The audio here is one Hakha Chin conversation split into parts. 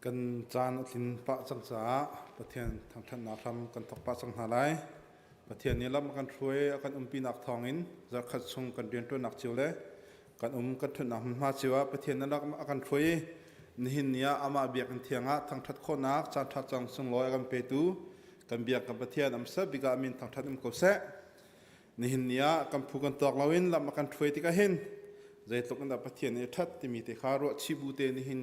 Kan caan a tlin pah cang caah Pathian thangṭhatnak hram kan thawk pah cang hna lai. Pathian nih lam a kan hruai, a kan umpinak thawngin zarhkhat chung kan rianṭuannak cio le kan um kan ṭhutnak hmunhma cio ah Pathian nih lam a kan hruai i nihin ni ah amah biakinn thiang ah thangṭhat khawhnak caanṭha cang sunglawi a kan petu kan biak kan Pathian am seh bik ah a min thangṭhat um ko seh. Nihin ni ah kan phu kan tuak loin lam a kan hruai tikah hin zeitluk in dah Pathian nih a ṭhat timi te kha ruah chih bu te nihin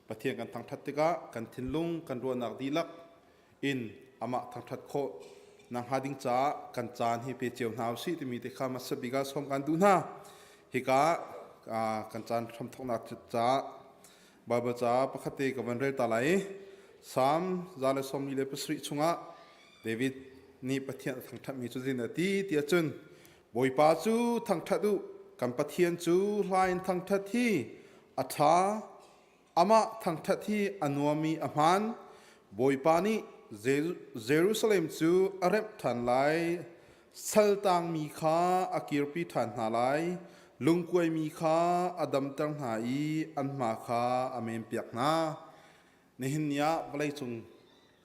Pathian kan thangṭhat tikah kan thinlung kan ruahnak dihlak in amah thangṭhat khawh nakhnga ding caah kan caan hi pe cio hna usih timi te kha hmasa bik ah sawm kan duh hna. Hika kan caan hramthawknak caah Baibal ca pakhat te ka van rel ta lai i Salm 147 chungah David nih Pathian a thangṭhatmi cu zin a ti ti ahcun Bawipa cu thangṭhat u, kan Pathian cu hla in thangṭhat hi a ṭha, amah thangṭhat hi a nuam i a hmaan. Bawipa nih Jerusalem cu a remh ṭhan lai, saltangmi kha a kirpi ṭhan hna lai, lungkuaimi kha a damter hna i an hma kha a menpiak hna. Nihin ni ah vawleicung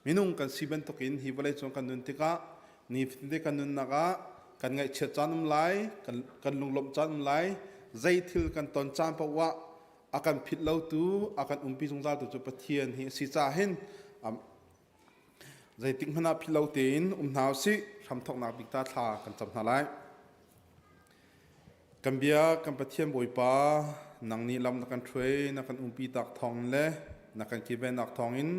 minung kan si bantukin hi vawleicung kan nun tikah nifatinte kan nunnak ah kan ngaihchiat caan um lai, kan lunglawmh caan um lai, zei thil kan ton caan paoh ah a kan philh lotu, a kan umpi zungzaltu cu Pathian hi a si caah hin zeitik hmanh ah philh lo tein um hna usih. Hramthawknak bik ta thla kan cam hna lai. Kan bia kan Pathian Bawipa, nang nih lam na kan hruai, na kan umpi tak thawng le na kan kilvennak thawngin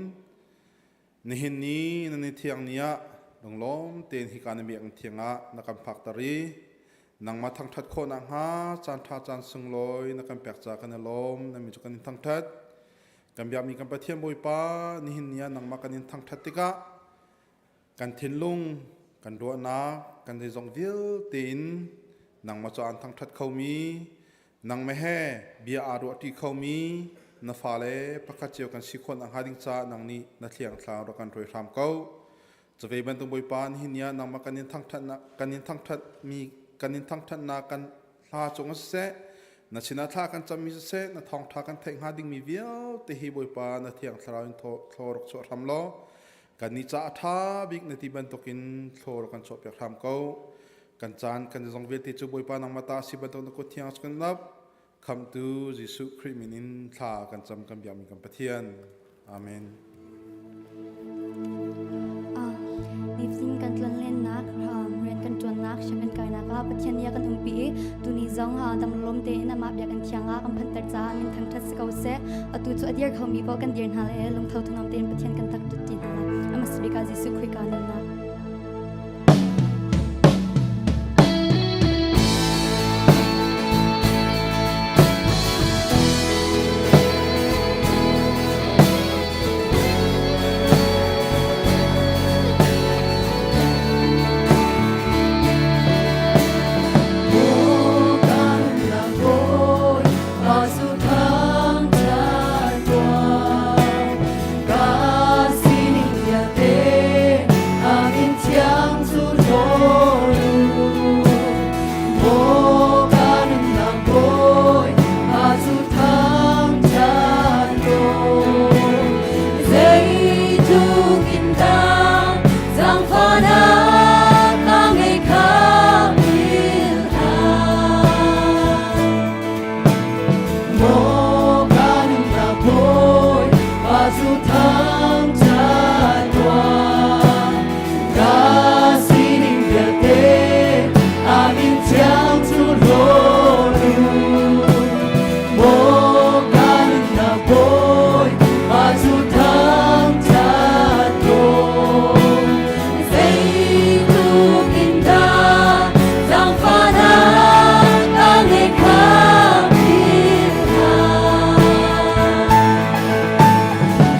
nihin ni na ni thiang ni ah lunglawm tein hika na biakinn thiang ah na kan phakter i nangmah thangṭhat khawh nakhnga caan ṭha caan sunglawi na kan pek caah kan i lawm, na min cu kan in thangṭhat. Kan biakmi kan Pathian Bawipa, nihin ni ah nangmah kan in thangṭhat tikah Kan thinlung, kan ruahnak, kan zeizong vialte in nangmah cu aan thangṭhat khomi, nangmah he bia aa ruahṭi khomi na fale pakhat cio kan si khawh nakhnga ding caah nang nih na thliang thla rak kan hruai hram ko. Cavei bantuk Bawipa nihin ni ah nangmah kan in thangṭhatnak kan in thangṭhatmi kan in thangṭhatnak kan hla cung ah siseh, na sinah thla kan cammi siseh, na thawngṭha kan theih hnga dingmi vialte hi Bawipa na thiang thlarau in thaw rak chuah hram law Kannih ca a ṭha bik na ti bantukin thlaw rak kan chuahpiak hram ko. Kan caan kan zong vialte cu Bawipa nangmah ta a si bantuk na kut thiang ah kan nap. Khamhtu Jesuh Khrih min in thla kan cam kan biakmi kan Pathian. Amen. Nifatin kan tlonlennak, rian kan ṭuannak, sianginn kainak ah Pathian nih a kan umpi i tuni zong damlawm tein amah biakinn thiang ah kan phanter caah min thangṭhat si ko seh. Atu cu a dir khomi paoh kan dir hna le lungtho thangam tein Pathian kan tak ṭi hna lai. A hmasa bik ah Jesuh Khrih ka nunnak.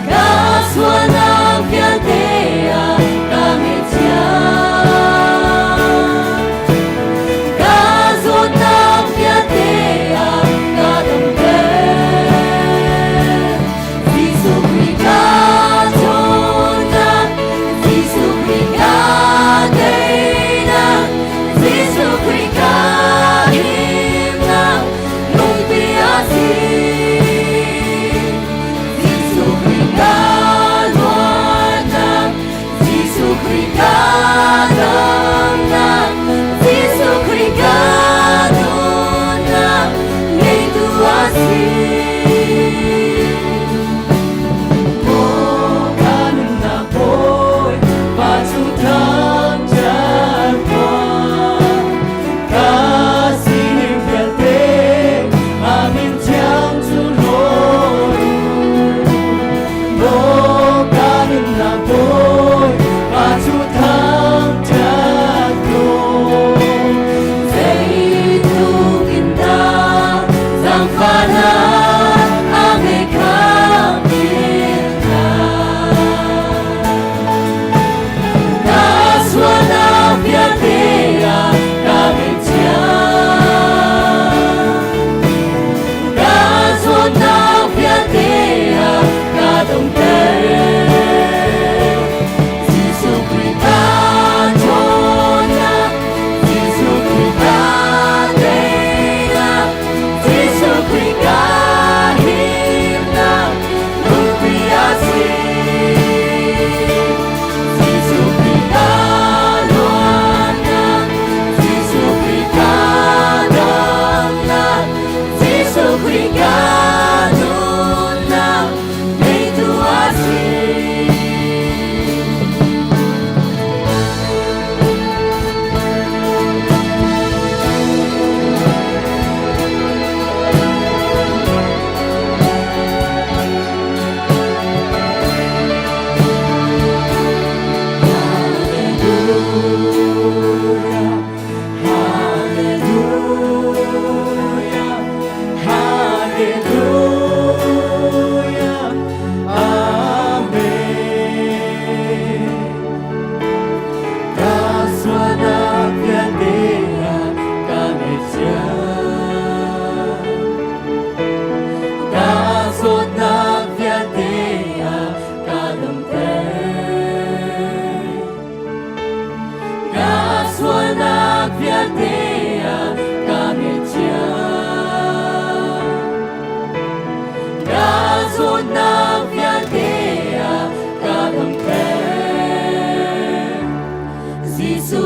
Ka sualnak.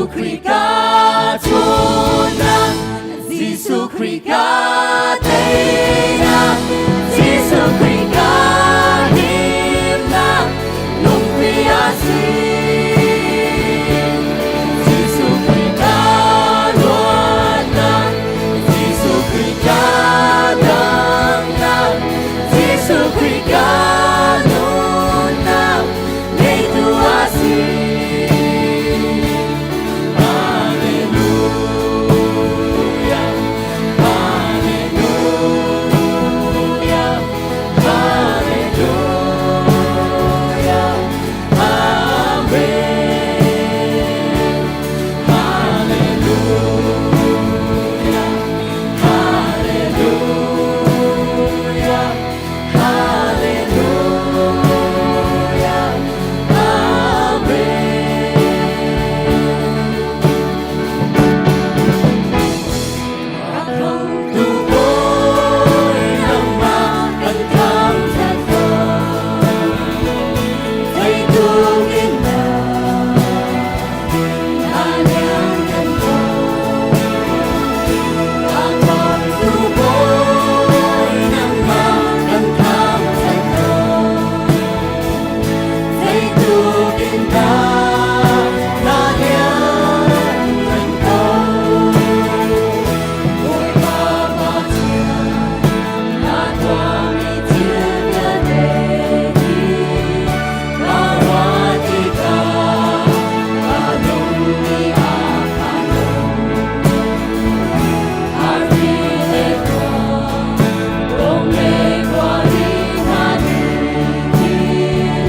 Jesuh Khrih ka ṭhawnnak, Jesuh Khrih ka teinak, Jesuh Khrih ka himnak, lungpi a si. Jesuh Khrih ka luatnak, Jesuh Khrih ka damnak, Jesuh Khrih ka nunnak, ngeitu a si. Hallelujah, Hallelujah, Hallelujah, Amen. Hallelujah, Hallelujah, Hallelujah, Amen. Khamhtu Bawi nangmah kan thangṭhat ko. Zeitluk in dah na lianngan ko. Khamhtu Bawi nangmah kan thangṭhat ko. Zeitluk in dah na lianngan ko. Bawipa Pathian, na tuahmi thil vialte hi ka ruah tikah ka lung nih a phan lo. Arfi le khua, rung le khuari hna nih hin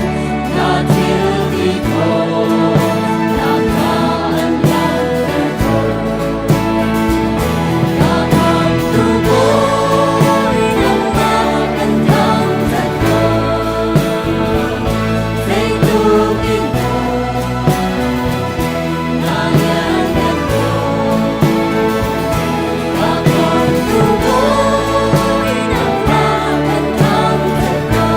na thil ti khawhnak kha an langhter ko. Ka khamhtu Bawi nangmah kan thangṭhat ko. Zeitluk in dah na lianngan ko. Ka khamhtu Bawi nangmah kan thangṭhat ko.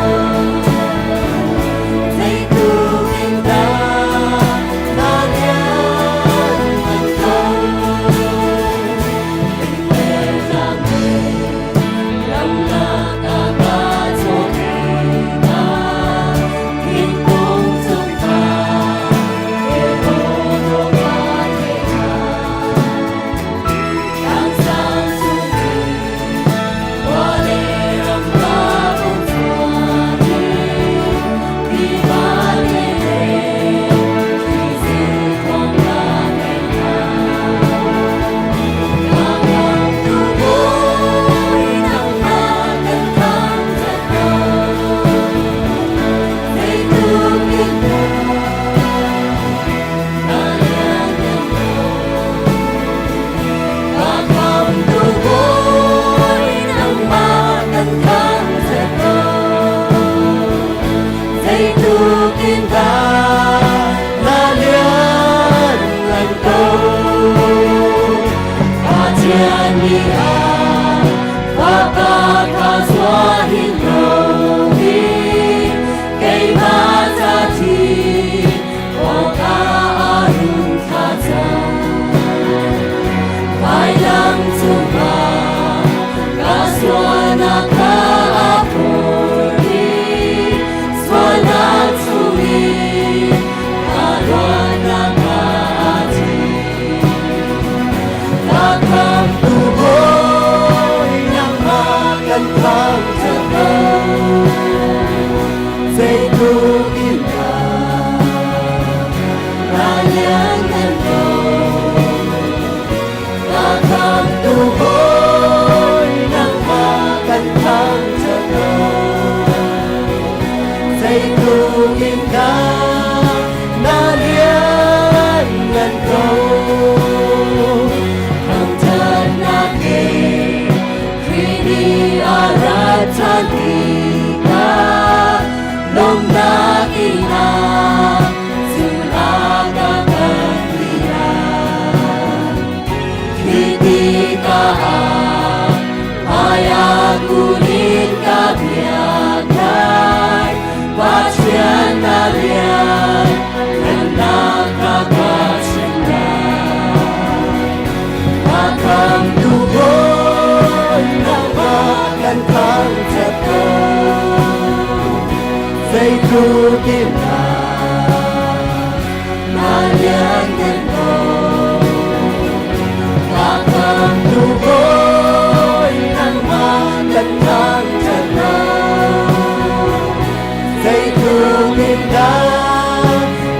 Zeitluk in dah na lianngan ko. Fing le tlang le ramlak ah kaa chawh tikah thingkung cung kha khedaw dawh kaa theih hna. Tlangsang cung in khua le ram ka vung cuan i tiva le thlizil thawng ka theih hna. Ka khamhtu Bawi nangmah kan thangṭhat ko. Zeitluk in dah na lianngan ko. Ka khamhtu Bawi nangmah kan thangṭhat ko. Zeitluk in dah na lianngan ko. Pathian nih a Fapa kha chuah hin loin keimah ca thi awkah a run thlah cang. Vailam cungah ka sualnak kha a phur i sualnak chungin ka luatnak kha a thim. Ka khamhtu Bawi nangmah kan thangṭhat ko. Zeitluk in dah na lianngan ko. Ka khamhtu Bawi nangmah kan thangṭhat ko. Zeitluk in dah na lianngan ko. Thangṭhatnak he Khrih nih a rat ṭhan tikah lawmhnak in ah zulak a kan ti lai. Khi tikah ah hmaiah kun in ka biak lai. Pathian na lian, ngannak kha ka chim lai. kan thangṭhat ko. Zeitluk in dah na lianngan ko. Ka khamtu Bawi nangmah kan thangṭhat ko. Zeitluk in dah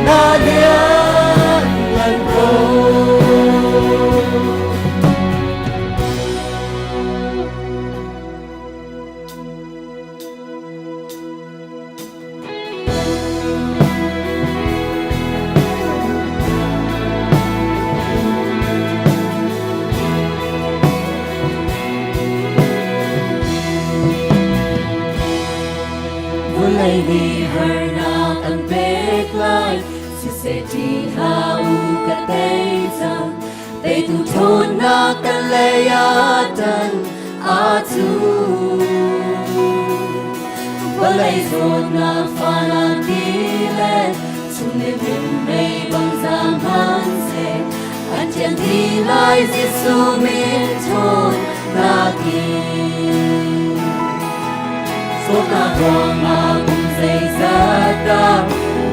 na lianngan ko. Vulei nih harnak an pek lai, siseh ṭih hlah u ka tei cang. Teitu ṭhawnnak kan lei ah ṭan aa cu. Vawlei zawtnak fahnak ti le chung nih minmei bang zaang hmanhseh an ṭian ti lai Jesuh min ṭhawnnak in. Zawtnak ruangah kum zeizat dah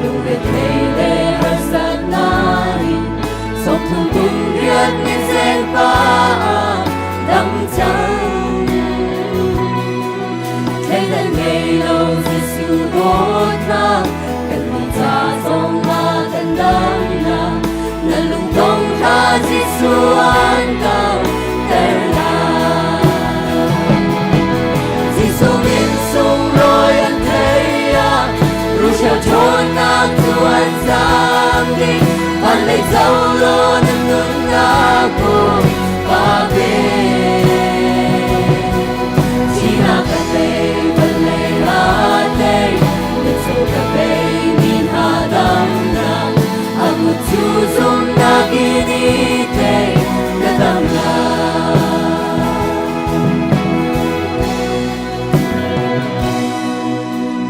lungrethei le harsatnak in sawmthum kum riat mizeng pa ah dam cang. Thleidan ngei lo Jesuh dawtnak kan nih ca zong ah kan damnak na lungdong hlah Jesuh an dam ter lai. Jesuh min sunglawi an thei ah Russia ṭhawnnak cu an zam ding van lei zo law na nunnak Bawipa pe. Thihnak ka tei, vawlei a tei, mitcaw ka pei, mi hna damnak a kut cu zumhnak in i tei na dam lai.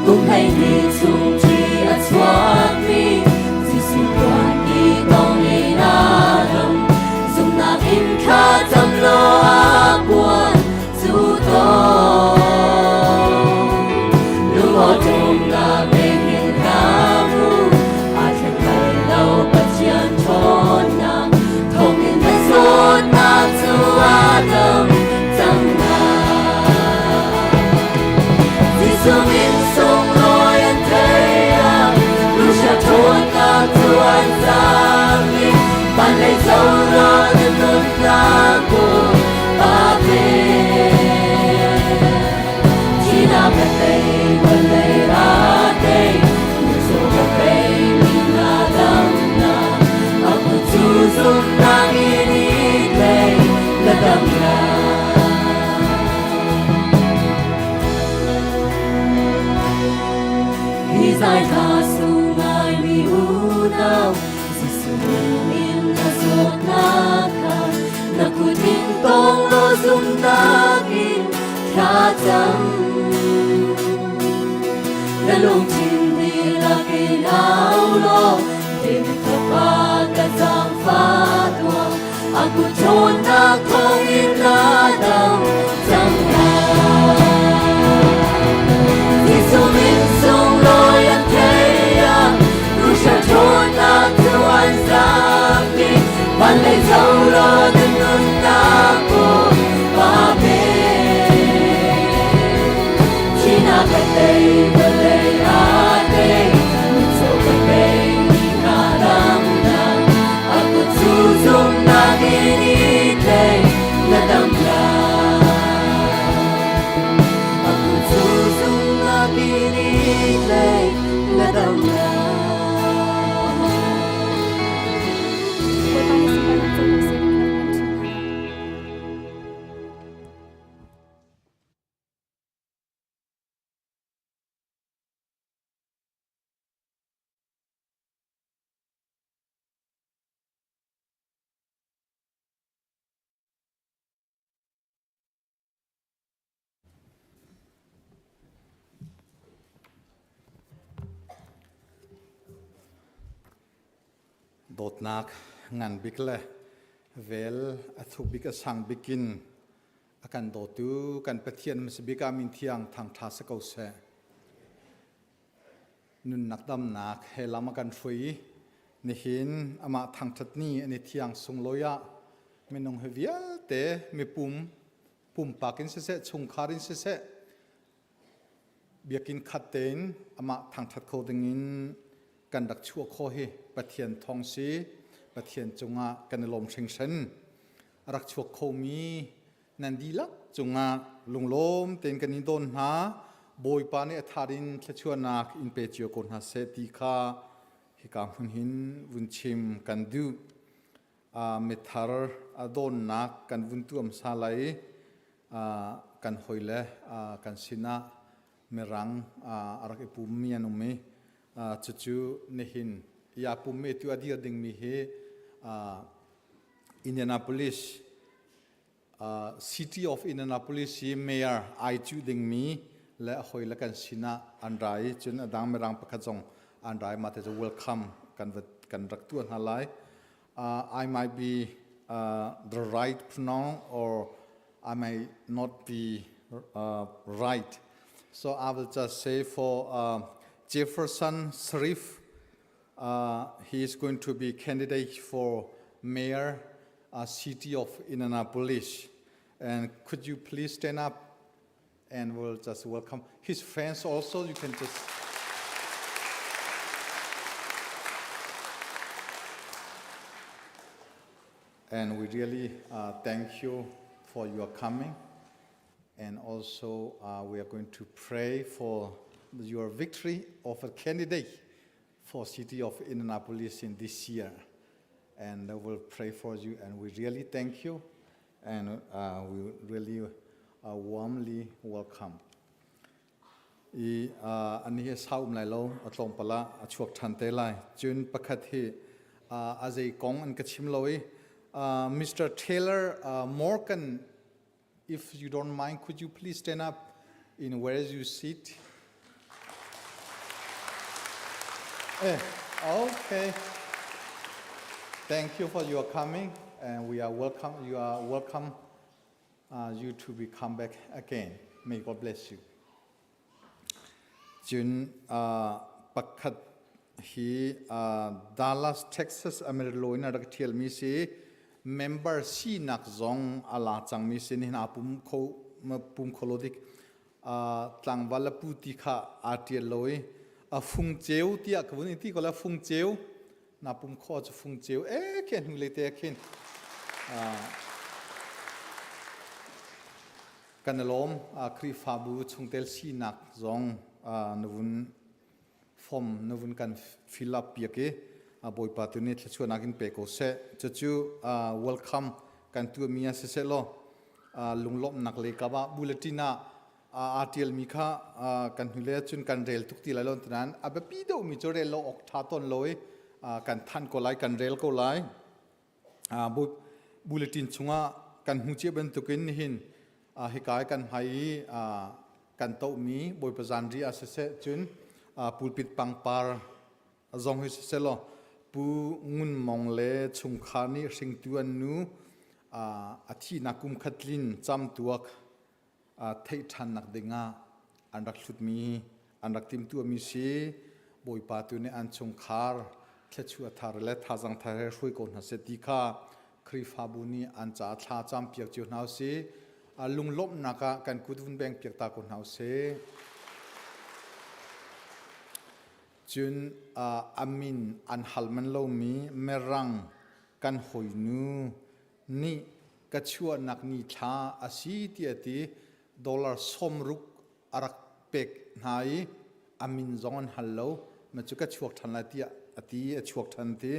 Kum 12 chung thi a chuakmi Jesuh tuan i tong in aa dam. Zumhnak in thla cam law a puan cu tawn. Lungawṭawmnak nei hngilh hlah mu, aa thleng bal lo Pathian ṭhawnnak. Thawngin na zawtnak cu a dam cang lai. Jesuh min sunglawi an thei ah, Russia ṭhawnnak cu an zam i van lei zo law na nunnak Bawipa pe. Thihnak ka tei, vawlei a tei, mitcaw ka pei, mi hna damnak, a kut cu zumhnak in i tlei, ka dam lai. Hi zai hla sung ngaimi unau, Jesuh min in na zawtnak kha na kut in tawng law zumhnak in thla cam. Na lungthin dihlak in au law, David fapa ka zaangfah tuah, a kut ṭhawnnak thawngin na dam cang lai. Jesuh min sunglawi an thei ah, Russia ṭhawnnak cu an zam dih, van lei zo law na nunnak Bawipa pe. Thihnak ka tei, vawlei a tei, mitcaw ka pei, mi hna damnak, a kut cu zumhnak in i tlei, na dam lai. A kut cu zumhnak in i tlei, na dam lai. Bawipa nih sunparnak co ko seh, kan rak kan ṭhu hna. Dawtnak ngan bik le vel a thuk bik a sang bik in. A kan dawtu kan Pathian hmasabik ah min thiang thangṭha si ko seh. Nunnak damnak he lam a kan hrui i nihin amah thangṭhat ni an i thiang sunglawi ah minung hi vialte mipum pumpak in siseh chungkhar in siseh biakinn khat tein amah thangṭhat kho dingin kan rak chuah khawh hi Pathian thawng si Pathian cungah kan i lawm hringhran. A rak chuak khomi nan dihlak cungah lunglawm tein kan in dawn hna. Bawipa nih a thar in thluachuahnak in pe cio ko hna seh ti kha hika hmun hin vun chim kan duh. Mithar a dawnnak kan vun tuam sa lai kan hawile kan sinah mirang a rak i pummi an um i cucu nihin i aa pummi tu a dir dingmi hi Indianapolis City of Indianapolis i mayor ai cuh dingmi le a hawile kan sinah an ra i cun a dang mirang pakhat zong an ra i mah te cu welcome kan kan rak tuah hna lai. I might be the right pronoun or I may not be right. So I will just say for Jefferson Sharif, he is going to be candidate for mayor city of Indianapolis. And could you please stand up and we'll just welcome his friends also. You can just And we really thank you for your coming. And also, we are going to pray for your victory of a candidate for city of Indianapolis in this year. And we'll pray for you, and we really thank you, and we really warmly welcome. I an hi sau um lai lo a tlawmpal ah a chuak ṭhan te lai. Cun pakhat hi a zei kong an ka chim lo i Mr. Taylor Morgan, if you don't mind, could you please stand up in where you sit? Eh, okay. Thank you for your coming, and we are welcome. You are welcome you to be come back again. May God bless you. Cun pakhat hi Dallas, Texas, Amarillo in a rak ṭhialmi si. Member sinak zong a la cangmi si. Nihin aa pum kho pum kho lo dik. Tlangval a pu ti kha aa ṭial lo i a fung ceu tiah ka vun in ti ko la fung ceu na pum kho cu fung ceu e khen hnu le te khin kan i lawm Khrihfabu chungtel sinak zong na vun form na vun kan fill up piak i Bawipa tu nih thluachuahnak in pe ko seh cucu welcome kan tuahmi ah siseh law lunglawmhnak lei kap ah bulletin ah aa ṭialmi kha kan hnulei ahcun kan rel tuk ti lai lo nain a biapi deuhmi cu rel lo awk ṭha tawn lo i kan thanh ko lai kan rel ko lai Bulletin chungah kan hmu cia bantukin nihin hika i kan hmai i kan tohmi Bawipa zanri ah siseh cun pulpit pangpar zong hi siseh law Pu Ngun Mong le chungkhar nih hringtu an nu a thihnak kum khat tlin camtuak theih ṭhannak dingah an rak hlutmi an rak timhtuahmi si Bawipa tu nih an chungkhar thluachuah thar le thazang thar he hruai ko hna seh ti kha Khrihfabu nih an caah thla campiak cio hna usih lunglawmhnak ah kan kut vun beng piak ta ko hna usih cun a min an hal man lomi mirang kan hawinu nih ka chuahnak ni thla a si tiah ti dollar 60 a rak pek hna i a min zong an hal lo ma cu ka chuak ṭhan lai tiah a ti a chuak ṭhan ti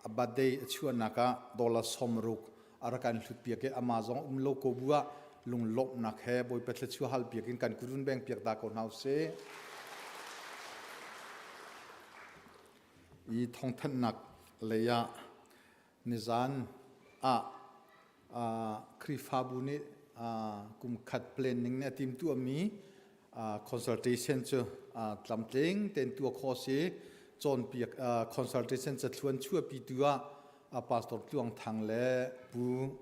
a birthday a chuahnak ah dollar 60 a rak kan hlut piak i amah zong um lo ko bu ah lunglawmhnak he Bawipa thluachuah hal piak in kan kurun beng piak ta ko hna usih i thawngthanhnak lei ah Nizan ah Khrihfabu nih kum khat planning nih a timtuahmi consultation cu tlamtling tein tuah khawh a si. Cawnpiak consultation cathluan chuahpitu ah Pastor Tluang Thang le Pu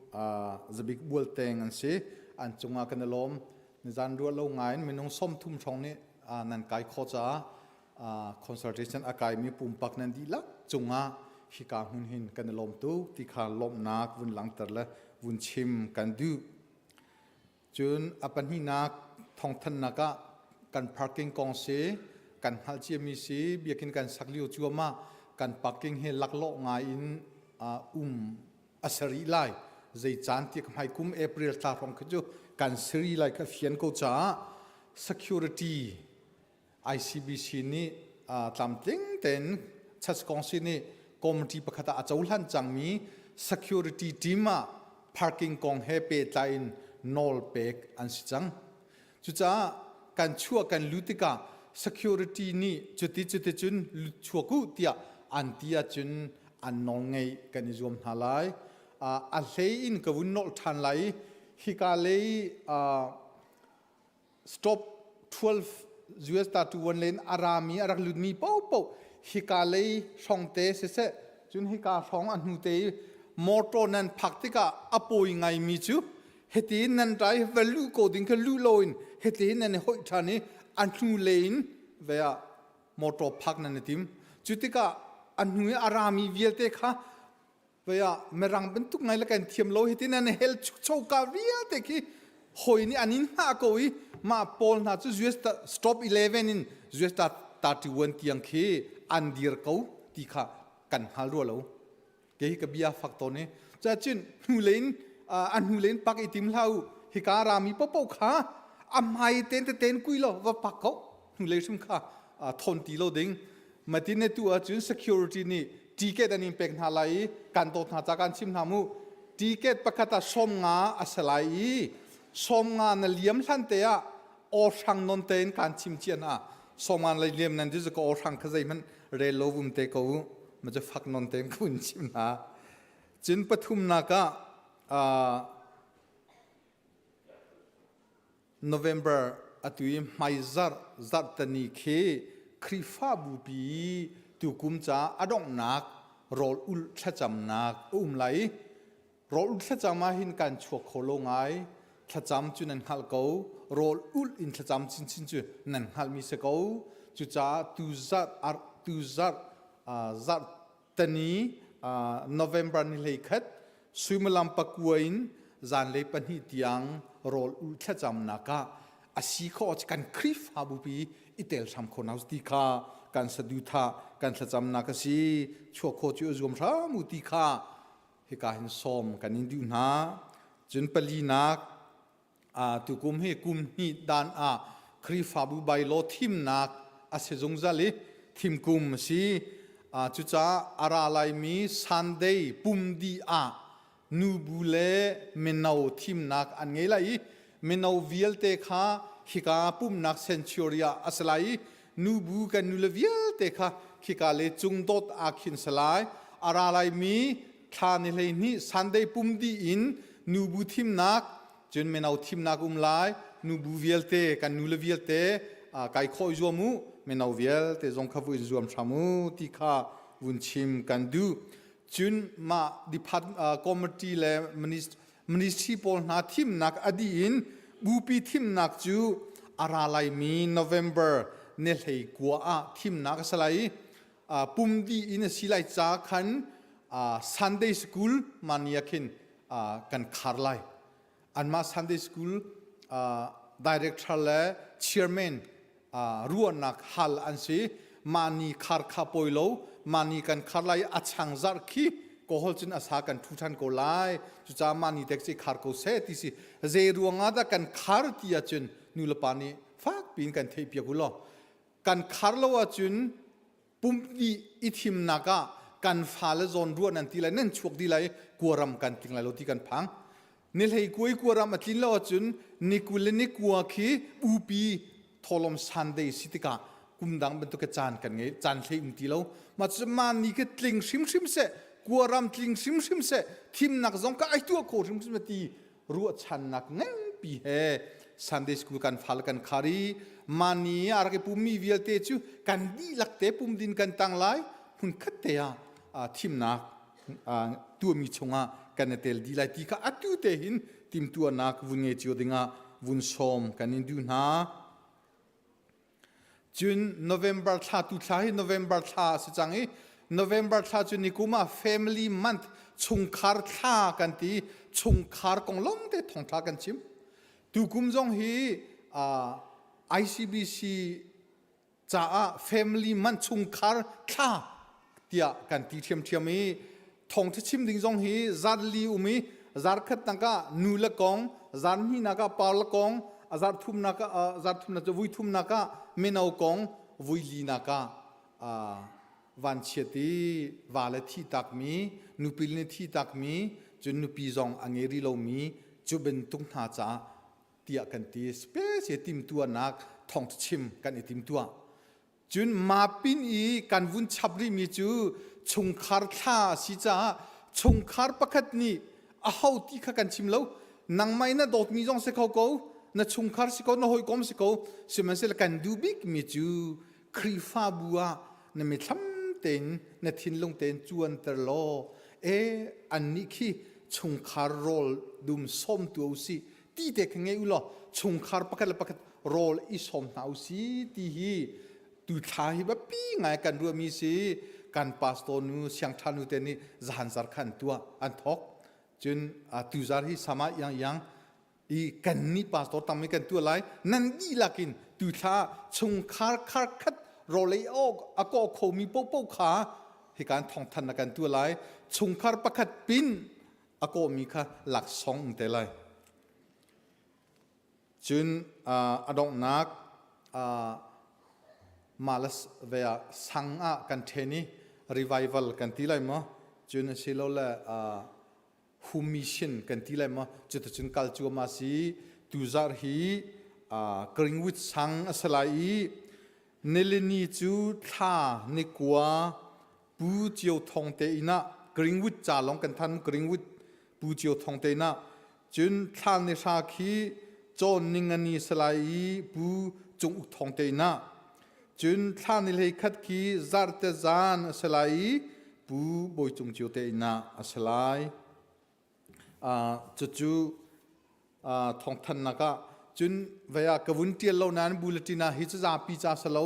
Zabik Bual Teng an si. An cungah kan i lawm. Nizan ruah lo ngai in minung 30 hrawng nih nan kai khawh caah consultation a kaimi pumpak nan dihlak cungah hika hmun hin kan i lawm tuk ti kha lawmhnak vun langhter le vun chim kan duh. Cun a pahnihnak thawngthanhnak ah kan parking kong si, kan hngalh ciami si, biakinn kan sak lio cuahmah kan parking hi laklawh ngai in um a si rih lai. Zei caan ti hmai kum April thla hrawng khi cu kan si rih lai kha fian ko caah security ICBC nih tlamtling tein Church Council nih committee pakhat ah a cohlan cangmi security team ah parking kong he pehtlai in nawl pek an si cang. Cucaah kan chuah kan lut tikah security nih cuti cuti cun chuak u tiah an ti ahcun an nawl ngeih kan i zuam hna lai. A hlei in ka vun nolh ṭhan lai i hika lei stop 12 US ta 21 len a rami a rak lutmi paohpaoh hika lei hrawng te siseh cun hika hrawng a hnu te i motor nan phak tikah a pawi ngaimi cu hiti nan rai va luh ko ding kha luh loin hiti nan i hoih ṭhan i a hnu lei in ve ah motor phak nan i tim cu tikah a hnu i a rami vialte kha Vei ah mirang bantuk ngai le kan thiam lo hitin an hel chukcho ka vialte khi hoi nih an in hngah ko i mah pawl hna cu US stop 11 in US 31 tiang khi an dir ko ti kha kan hngal rua lo ke hi ka bia fak tawn i cacun hnu lein an hnu lein pak i tim hlah u hika rami popo kha a hmai ten te ten kui lo va pak ko hnu lei hrim kha thon ti lo ding Matin ne tu ahcun security nih ticket an in pek hna lai i kan dawt hna ca kan chim hna mu. Ticket pakhat ah 50 a si lai i 50 na liam hlan te ah aw hrang non tein kan chim cia hna. 50 lai liam nan ti ka aw hrang kha zeihmanh rel lo vum te ko u. Ma cu fak non tein ka vun chim hna. Cun pathumnak ah November atu i hmaizarh zarhteni khi Khrihfabupi tukum ca a donghnak rawl ulh thlacamnak a um lai i rawl ulh thlacam ah hin kan chuak kho lo ngai. Thlacam cu nan hngalh ko, rawl ulh in thlacam chinchin cu nan hngalhmi si ko. Cucaah tuzarh tuzarh zarh tani November ni 21 suimilam pakua in zanlei 2 tiang rawl ulh thlacamnak ah a si khawh kan Khrihfabu pi i tel hram kho nau ti kha kan saduthah kan thlacamnak a si chuak kho cu zuam hram u ti kha hika hin sawm kan in duh hna cun palinak Tukum hi kum hnih dan ah Khrihfabu bylaw thimnak a si zungzal i thimkum a si. Cucaah a ra laimi Sunday pum dih ah nubu le mino thimnak an ngei lai i mino vialte kha khika pumnak sanctuary ah a si lai i nubu kan nule vialte kha khika le cungdot ah khin si lai. A ra laimi thla ni 12 Sunday pum dih in nubu thimnak cun mino thimnak um lai nubu vialte kan nule vialte kai khawh zuam u mino vialte zong kha vu in zuam hram u ti kha vun chim kan duh cun mah department committee le ministry pawl hna thimnak a dih in bupi thimnak cu a ra laimi November ni 19 ah thimnak a si lai i pum dih in a si lai ca khan Sunday school mania khin kan khar lai anmah Sunday school director le chairman ruahnak hal an si mah ni khar kha poi lo mah ni kan khar lai a chang zarh khi kohol cun a sa kan thu than ko lai cucaah mah ni tek ci khar ko seh ti si zei ruangah dah kan khar ti ahcun nu le pa nih fak piin kan theih piak u law kan khar lo ahcun pumpi i thimnak ah kan fale zawn ruah nan ti lai nan chuak di lai kuaram kan tling lai lo ti kan phang ni hlei kuai kuaram a tlin lo ahcun ni 20 le ni 9 khi upi tholom Sunday si tikah kum dang bantuk ke caan kan ngei caan hlei um ti lo ma cu ma ni ke tling hrimhrim seh kuaram tling hrimhrim seh thimnak zong ka ai tuah kho hrimhrim ti ruahchannak nganpi he Sunday school kan fal kan khar i mani a rak i pummi vialte cu kan dihlak te pum din kan tang lai hmun khat te ah thimnak. tuahmi chungah kan i tel dih lai ti kha atu te hin timtuahnak vun ngei cio dingah vun sawm kan in duh hna. Cun November thla tu thla hi November thla a si cang i November thla cu nikum ah Family Month chungkhar thla kan ti chungkhar kong lawng te thawngtha kan chim. Tukum zong hi ICBC caah family man chungkhar thla tiah kan ti ṭhiamṭhiam i thawngṭha chim ding zong hi zar li um i zar khat nak ah nu le kong zar hnih nak ah pa le kong zar thumnak ah zar thumnak cu vui thumnak ah mino kong vui li nak ah vanchiat i va le thi takmi nupi le thi takmi cun nupi zong a ngei rih lomi cu bantuk hna caah tiah kan ti. Specie timtuahnak thawngṭha chim kan i timtuah. Cun mapin i kan vun chap rihmi cu chungkhar thla a si caah chungkhar pakhat nih a ho ti kha kan chim lo. Nangmah in na dawtmi zong si kho ko, na chungkhar si ko, na hawikom si ko. Sihmanhsehlaw kan duh bikmi cu Khrihfabu ah na mithlam tein na thinlung tein cuanter law e annih khi chungkhar rawl dum sawm tu usih ti te kha ngei u law chungkhar pakhat le pakhat rawl i sawm hna u si ti hi tu thla hi biapi ngai kan ruahmi si. Kan pastor nu siangṭha nu te nih zahan zar kha an tuah an thawk. Cun tuzar hi sama iang iang i kan nih pastor tam i kan tuah lai. Nan dihlak in tu thla chungkhar khar khat rawlei awk a kaw khomi popo kha hikan thawngthan na kan tuah lai. Chungkhar pakhat pin a kawhmi kha laksawng um te lai. Cun a donghnak malas ve ah sang ah kan ṭhen i revival kan ti lai maw, cun asilole home mission kan ti lai maw, cuticun kal cuahmah si. Tuzarh hi Greenwood sang a si lai i nilini cu thla ni 9 Pu Cio Thong te inn ah, Greenwood ca lawng kan than, Greenwood Pu Cio Thong te inn ah. Cun thla ni 10 khi cawn ningani si lai i Pu Cung Uk Thong te inn ah. Cun thla ni 11 khi zarte zan a si lai i Pu Bawi Cung Cio te inn ah a si lai. Cucu thawngthannak ah cun vei ah ka vun ṭial lo nain bulletin ah hi cu zapi ca si lo.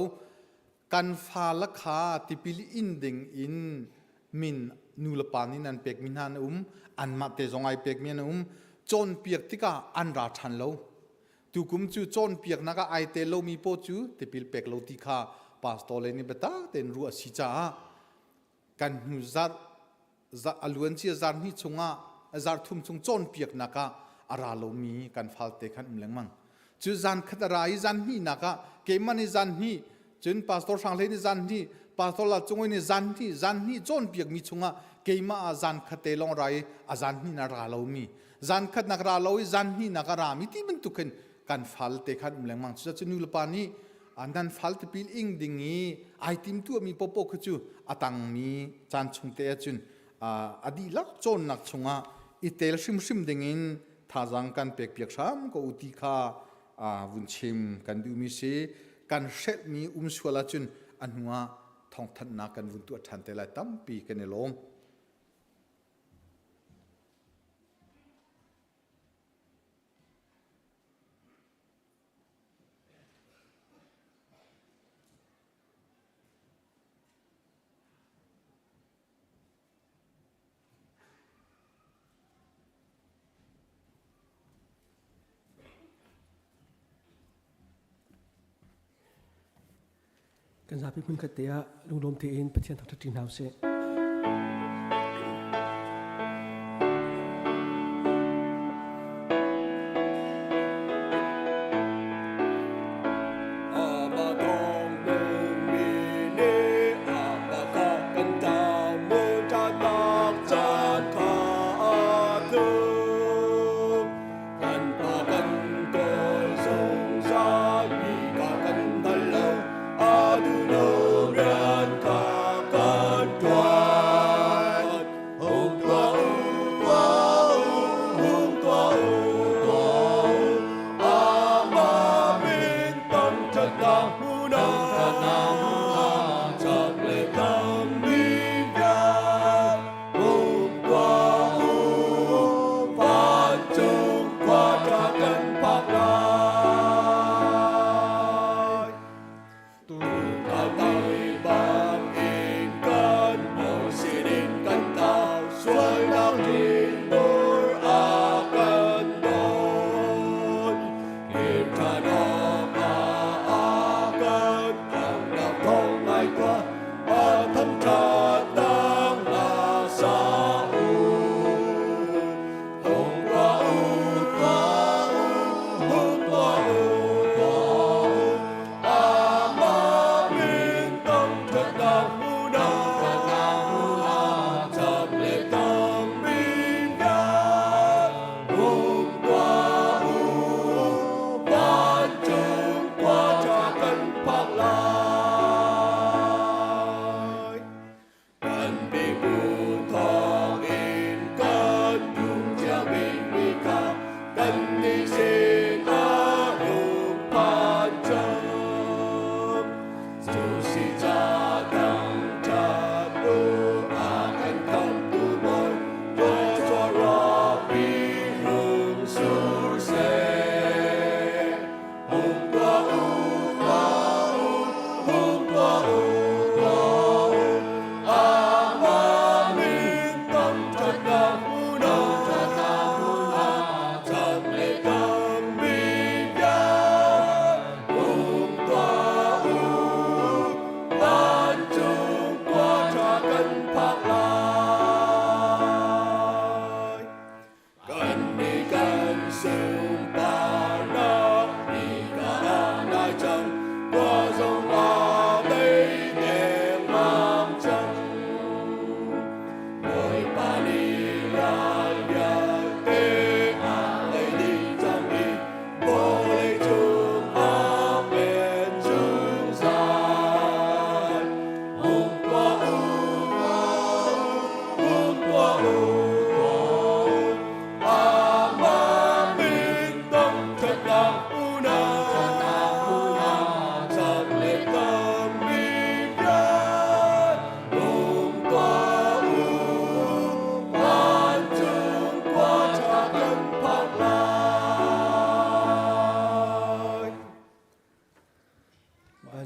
Kan fale kha tipil in ding in min nu le pa nih nan pekmi hna an um, anmah te zong ai pekmi an um. Cawnpiak tikah an ra ṭhan lo. Tukum cu cawnpiaknak ah ai tel lomi paw cu tipil pek lo ti kha pastor le nih biatak tein ruah a si caah kan hnu zarh a luancia zar hnih chungah zar thum chung cawnpiaknak ah a ra lomi kan falte khan um lengmang. Cu zan khat a ra i zan hnihnak ah keimah nih zan hnih, cun pastor Hrang Hlei nih zan hnih, pastor Lal Cung nih zan hnih, zan hnih cawnpiakmi chungah keimah ah zan khat te lawng ra i a zan hnih na ra lomi, zan khat nak ra lo i zan hnih nak a rami ti bantuk khin kan falte khan um lengmang. Cucaah nu le pa nih nan fal tipil ing ding i ai tim tuahmi popo kha cu a tangmi caan chung te ahcun a dihlak cawnnak chungah i tel hrimhrim dingin thazaang kan pek piak hram ko u ti kha vun chim kan duhmi si. Kan hrelhmi um sual ahcun a hnuah thawngthanhnak kan vun tuah ṭhan te lai. Tampi kan i lawm. Kan zapi hmunkhat te ah lunglawm tein Pathian thangṭhat ṭi hna usih. Kan pa kan kawl zungzal mi ka kan dal lo, a duh lo rian kha kan tuan.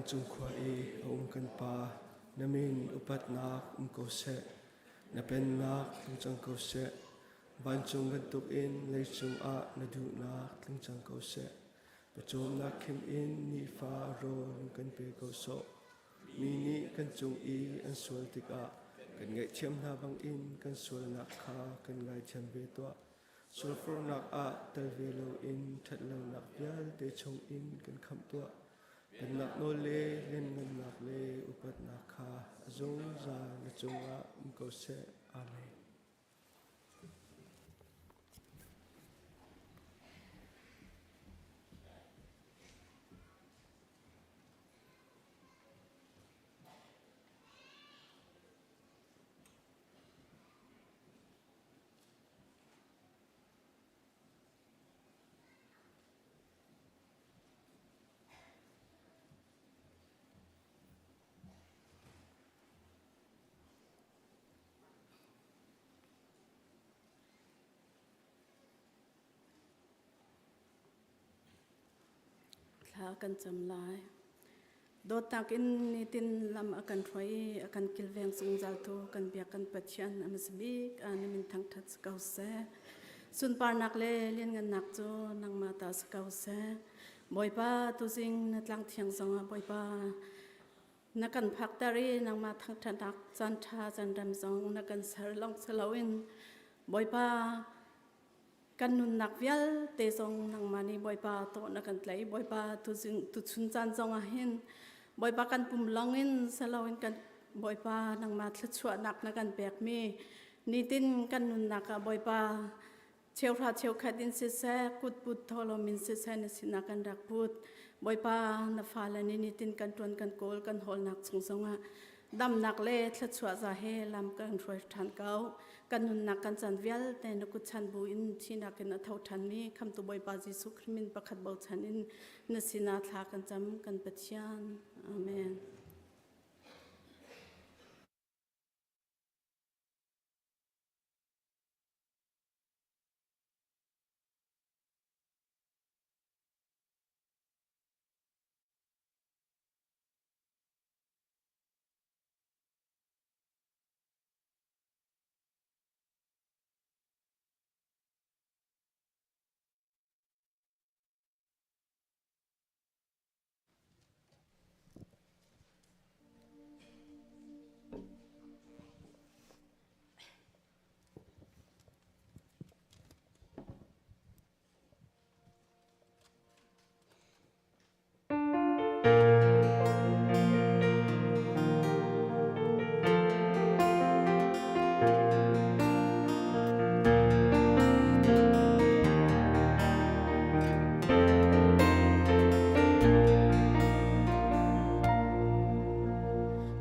Vancung khua i a um kan Pa, na min upatnak um ko seh. Na pennak tlung cang ko seh. Vancung bantukin leicung ah na duhnak tling cang ko seh. Pawcawmnak khim in nifa rawl kan pe ko sawh. Mi nih kan cung i an sual tikah kan ngaihthiam hna bangin kan sualnak kha kan ngaithiam ve tuah. Sulfurnak ah tel ve loin ṭhatlonak vialte chungin kan khamh tuah. Pennak nawl le lianngannak le upatnak kha a zungzal na cungah um ko seh. Amen. Thla kan cam lai. Dawtnak in nitin lam a kan hruai i a kan kilveng zungzaltu kan biak kan Pathian a hmasa bik ah na min thangṭhat si ko seh. Sunparnak le lianngannak cu nangmah ta si ko seh. Bawipa tuzing na tlang thiang zongah Bawipa na kan phakter i nangmah thangṭhatnak caan ṭha caan rem zong na kan ser lawng si loin Bawipa kan nunnak vialte zong nangmah nih Bawipa tawh na kan tlaih Bawipa tuchun caan zong ah hin Bawipa kan pum lawng in si loin kan Bawipa nangmah thluachuahnak na kan pekmi nitin kan nunnak ah Bawipa cheuhra cheukhat in siseh kutput thawhlawm in siseh na sinah kan rak put Bawipa na fale nih nitin kan ṭuan kan kawl kan hawlnak chung zongah damnak le thluachuah za he lam kan hruai ṭhan ko kan nunnak kan caan vialte na kut chan bu in thinak in a tho ṭhanmi khamtu Bawipa Jesuh Khrih min pakhat bochan in na sinah thla kan cam kan Pathian amen.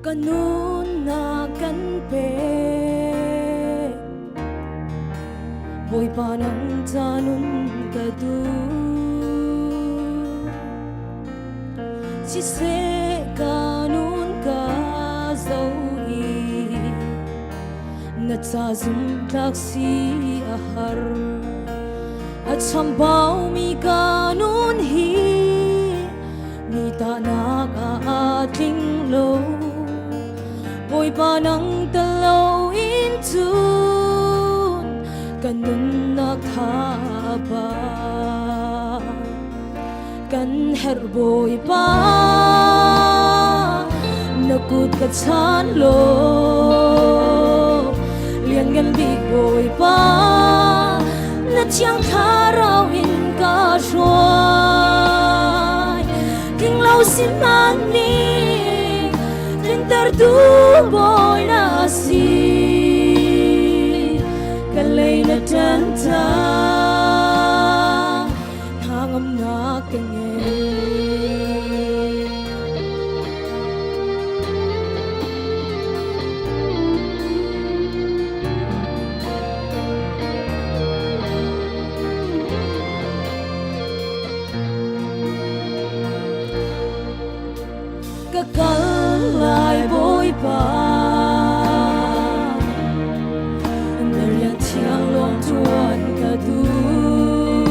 Ka nunnak kan pe Bawipa nang ca nun ka duh Siseh ka nun ka zo i na ca zumhtlak si a har a chambau mi ka nun hi mi tahnak ah aa tling lo Bawipa nang tel lo in cun ka nunnak tha a ba kan herh Bawipa na kut ka chan law lianngan bik Bawipa na thiang thlarau in ka hruai tling lo sin ni tlintertu Bawi na si ka lei na ṭan ta hnangamnak ka ngei. Ka kal lai Bawipa na rian thiang lawng ṭuan ka duh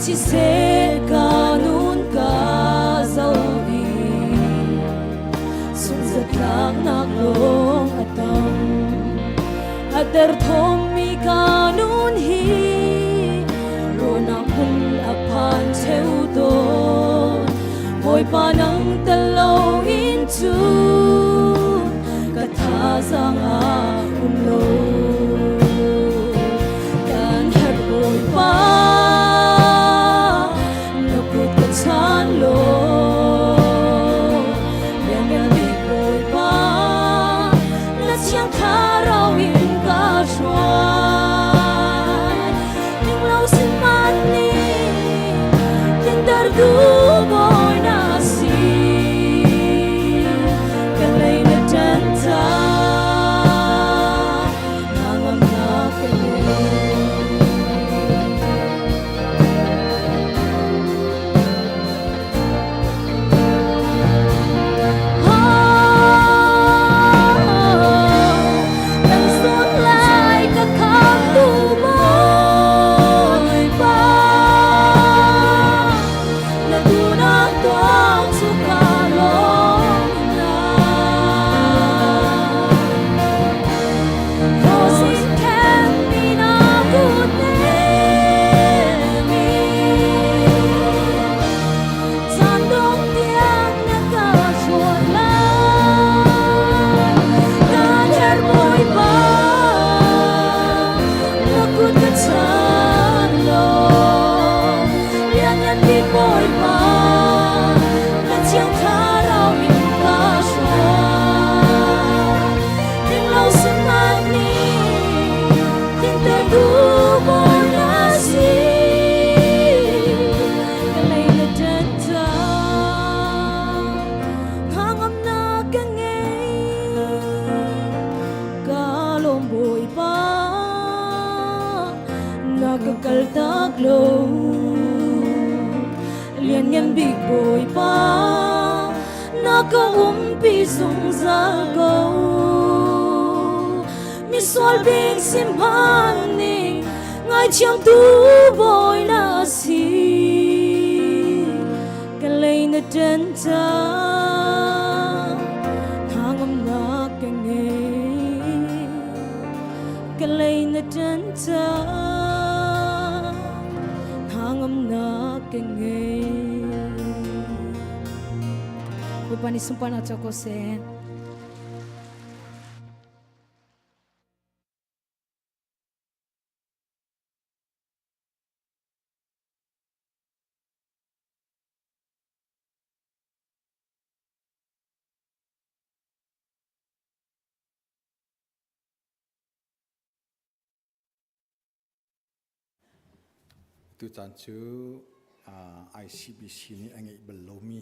siseh ka nun ka A derthawmmi ka nun hi rawhnak hmun a phan theu tawn. Bawipa nang tel loin cun ka thazaang a um lo. Kan herh Bawipa, na kut ka chan law. Lianngan bik Bawipa, na thiang thlarau in ka hruai. Ning sin man nih tlinter tu Bawi na si. Ka lei na ṭan ta, hnangamnak ka ngei. Kan sual lai ka khamtu Bawipa. Na duhnak tuah cu ka lawmnak. Thosin khenmi na kut nemi. Caan dong tiang na ka hruai lai. Kan herh Bawipa, na kut ka chan law. Lianngan bik Bawipa, na thiang thlarau in ka hruai. Tling lo sihmanh nih tlintertu Bawi na si. Ka lei na ṭan ta, hnangamnak ka ngei. Ka lawm Bawipa, na ka kaltak lo. Lianngan bik Bawipa, na ka umpi zungzal ko. Misual bik sihmanh ning ngaithiamtu Bawi na si. Ka lei na ṭan ta, hnangamnak ka ngei. Ka lei na ṭan ta, hnangamnak ka ngei. Bawipa nih sunparnak co ko seh. Tutan cu ICBC nih a ngeih bal lomi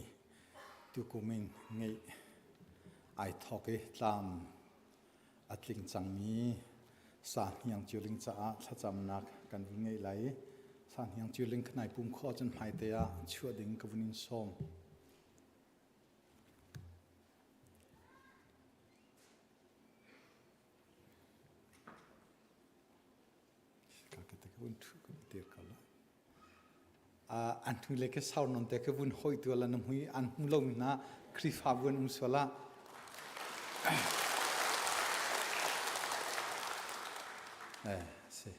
tukum in ngeih ai thawk i tlam a tling cangmi Sahniang Ciuling caah thlacamnak kan vun ngeih lai i Sahniang Ciuling khanai pum khawh ahcun hmaite ah chuah ding ka vun in sawm. An hnu le ke sau non te ke vun hoi tu la na mui an hmu lo mi hna Khrihfabu an um sual ah eh si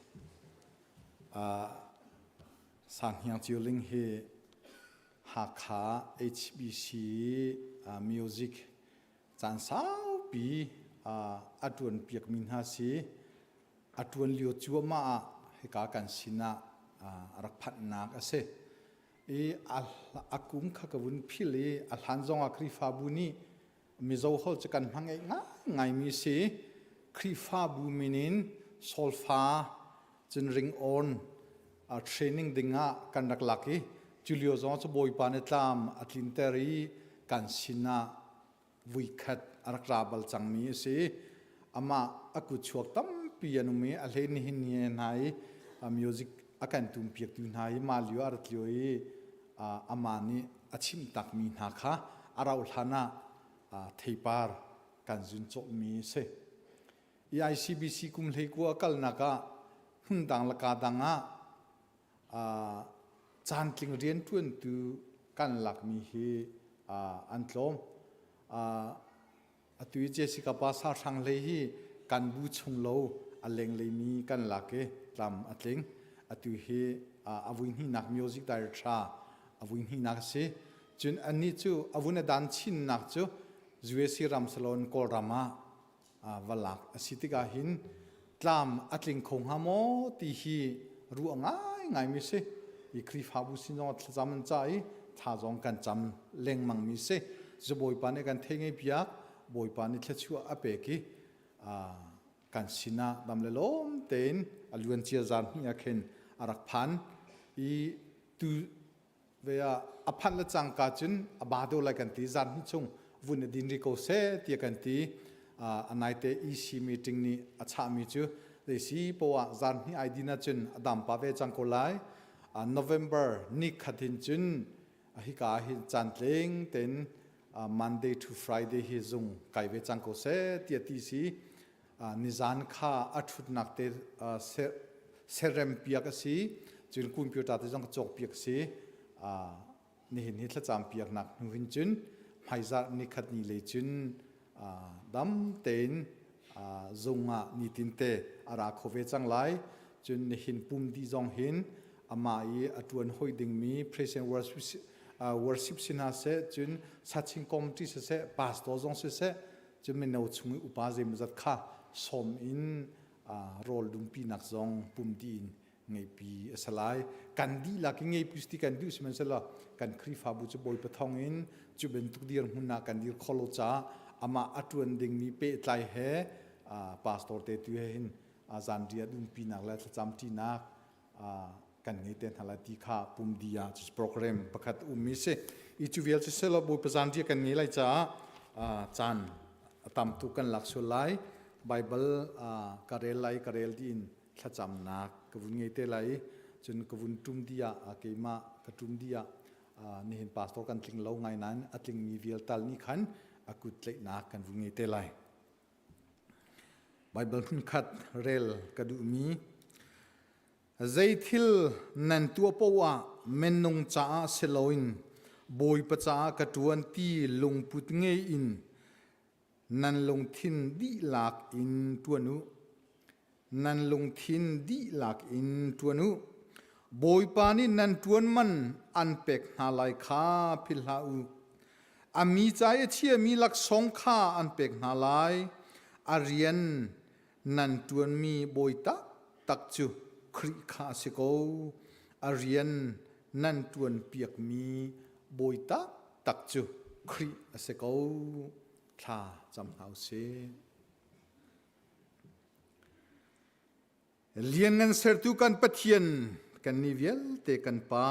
Sanghniang Ciuling hi Hakha HBC music caan saupi a ṭuan piakmi hna si. A ṭuan lio cuahmah ah hika kan sinah a rak phanhnak a si. I a kum kha ka vun phil i a hlan zongah Khrihfabu nih Mizo holh cu kan hmang ngaingaimi si. Khrihfabu min in solfa cun ringawn training dingah kan rak lak i cu lio zong cu Bawipa nih tlam a tlinter i kan sinah vuikhat a rak ra bal cangmi a si. Amah a kutchuak tampi an um i a hlei nihin ni hna i music a kan tumpiaktu hna i mah lio a rat lio i amah nih a chimh takmi hna kha a rauh hlan ah theipar kan zun cawhmi a si. EICBC kum hleikua kalnak ah hmundang le ka dang ah caantling rianṭuantu kan lakmi hi an tlawm. Atu i Jessica pa Sahrang hlei hi kan bu chung lo a. A lenglei mi kan lak i tlam a tling. Atu hi a vui hnihnak music director a vui hnihnak a si. Cun annih cu a vun a dan chinnak cu USA ram salon Kawlram ah va lak a si tikah hin tlam a tling kho hnga maw ti hi ruah ngaingai mi si. I Khrihfabu sin zong thlacam an ca i thla zong kan cam lengmang mi si. Cu Bawipa nih kan thei ngei piak, Bawipa nih thluachuah a pek i kan sinah dam le lawm tein a luancia zan hnih ah khin a rak phan i tu ve ah a phanh le cangka cun a ba deuh lai kan ti zan hnih chung vun a din ri ko seh tiah kan ti. A naite EC meeting nih a chahmi cu zeisi poah zan hnih ai din ahcun a dam pa ve cang ko lai. November ni khat hin cun hika hin caan tling tein Monday to Friday hi zung kai ve cang ko seh tiah ti si. Nizan kha a ṭhutnak te serem piak a si, cun computer te zong ka cawk piak a si. Nihin hi thlacam piaknak hnu hin cun hmaizarh nikhat ni lei cun dam tein zung ah nitin te a ra kho ve cang lai. Cun nihin pum dih zong hin amah i a ṭuan hoi dingmi praise and worship, worship si hna seh, cun sachin committee siseh, pastor zong siseh, cun mino chung i upa zeimawzat kha sawm in rawl dumpinak zong pum dih in ngeihpi a si lai. Kan dihlak in ngeihpi ti kan duh sihmanhsehlaw kan Khrihfabu cu Bawipa thawng in cu bantuk dirhmun ah kan dir kho lo caah amah a ṭuan dingmi pehtlai he pastor te tu he hin zanriah dumpinak le thlacam ṭinak kan ngei te hna lai ti kha pum di ah program pakhat um mi si. I cu vial cu selaw Bawipa zanriah kan ngei lai caah caan a tam tuk kan lak sual lai. Bible ka rel lai, ka rel dih in thlacamnak ka vun ngei te lai. Cun ka vun ṭum dih ah keimah ka ṭum dih ah nihin pastor kan tling lo ngai nain a tlingmi vial tal nih khan a kut tlaihnak kan vun ngei te lai. Bible hmunkhat rel ka duhmi Zeithil nan tuah paoh ah minung caah si loin Bawipa caah ka ṭuan ti lungput ngei in nan lungthin dihlak in ṭuan u. Nan lungthin dihlak in ṭuan u. Bawipa nih nan ṭuan man an pek hna lai kha philh hlah u. A mi ca i a chiami laksawng kha an pek hna lai. A rian nan ṭuanmi bawi taktak cu Khrih kha a si ko. A rian nan ṭuanpiakmi bawi taktak cu Khrih a si ko. Thla cam hna u sih. Lianngan sertu kan Pathian, kannih vialte kan Pa,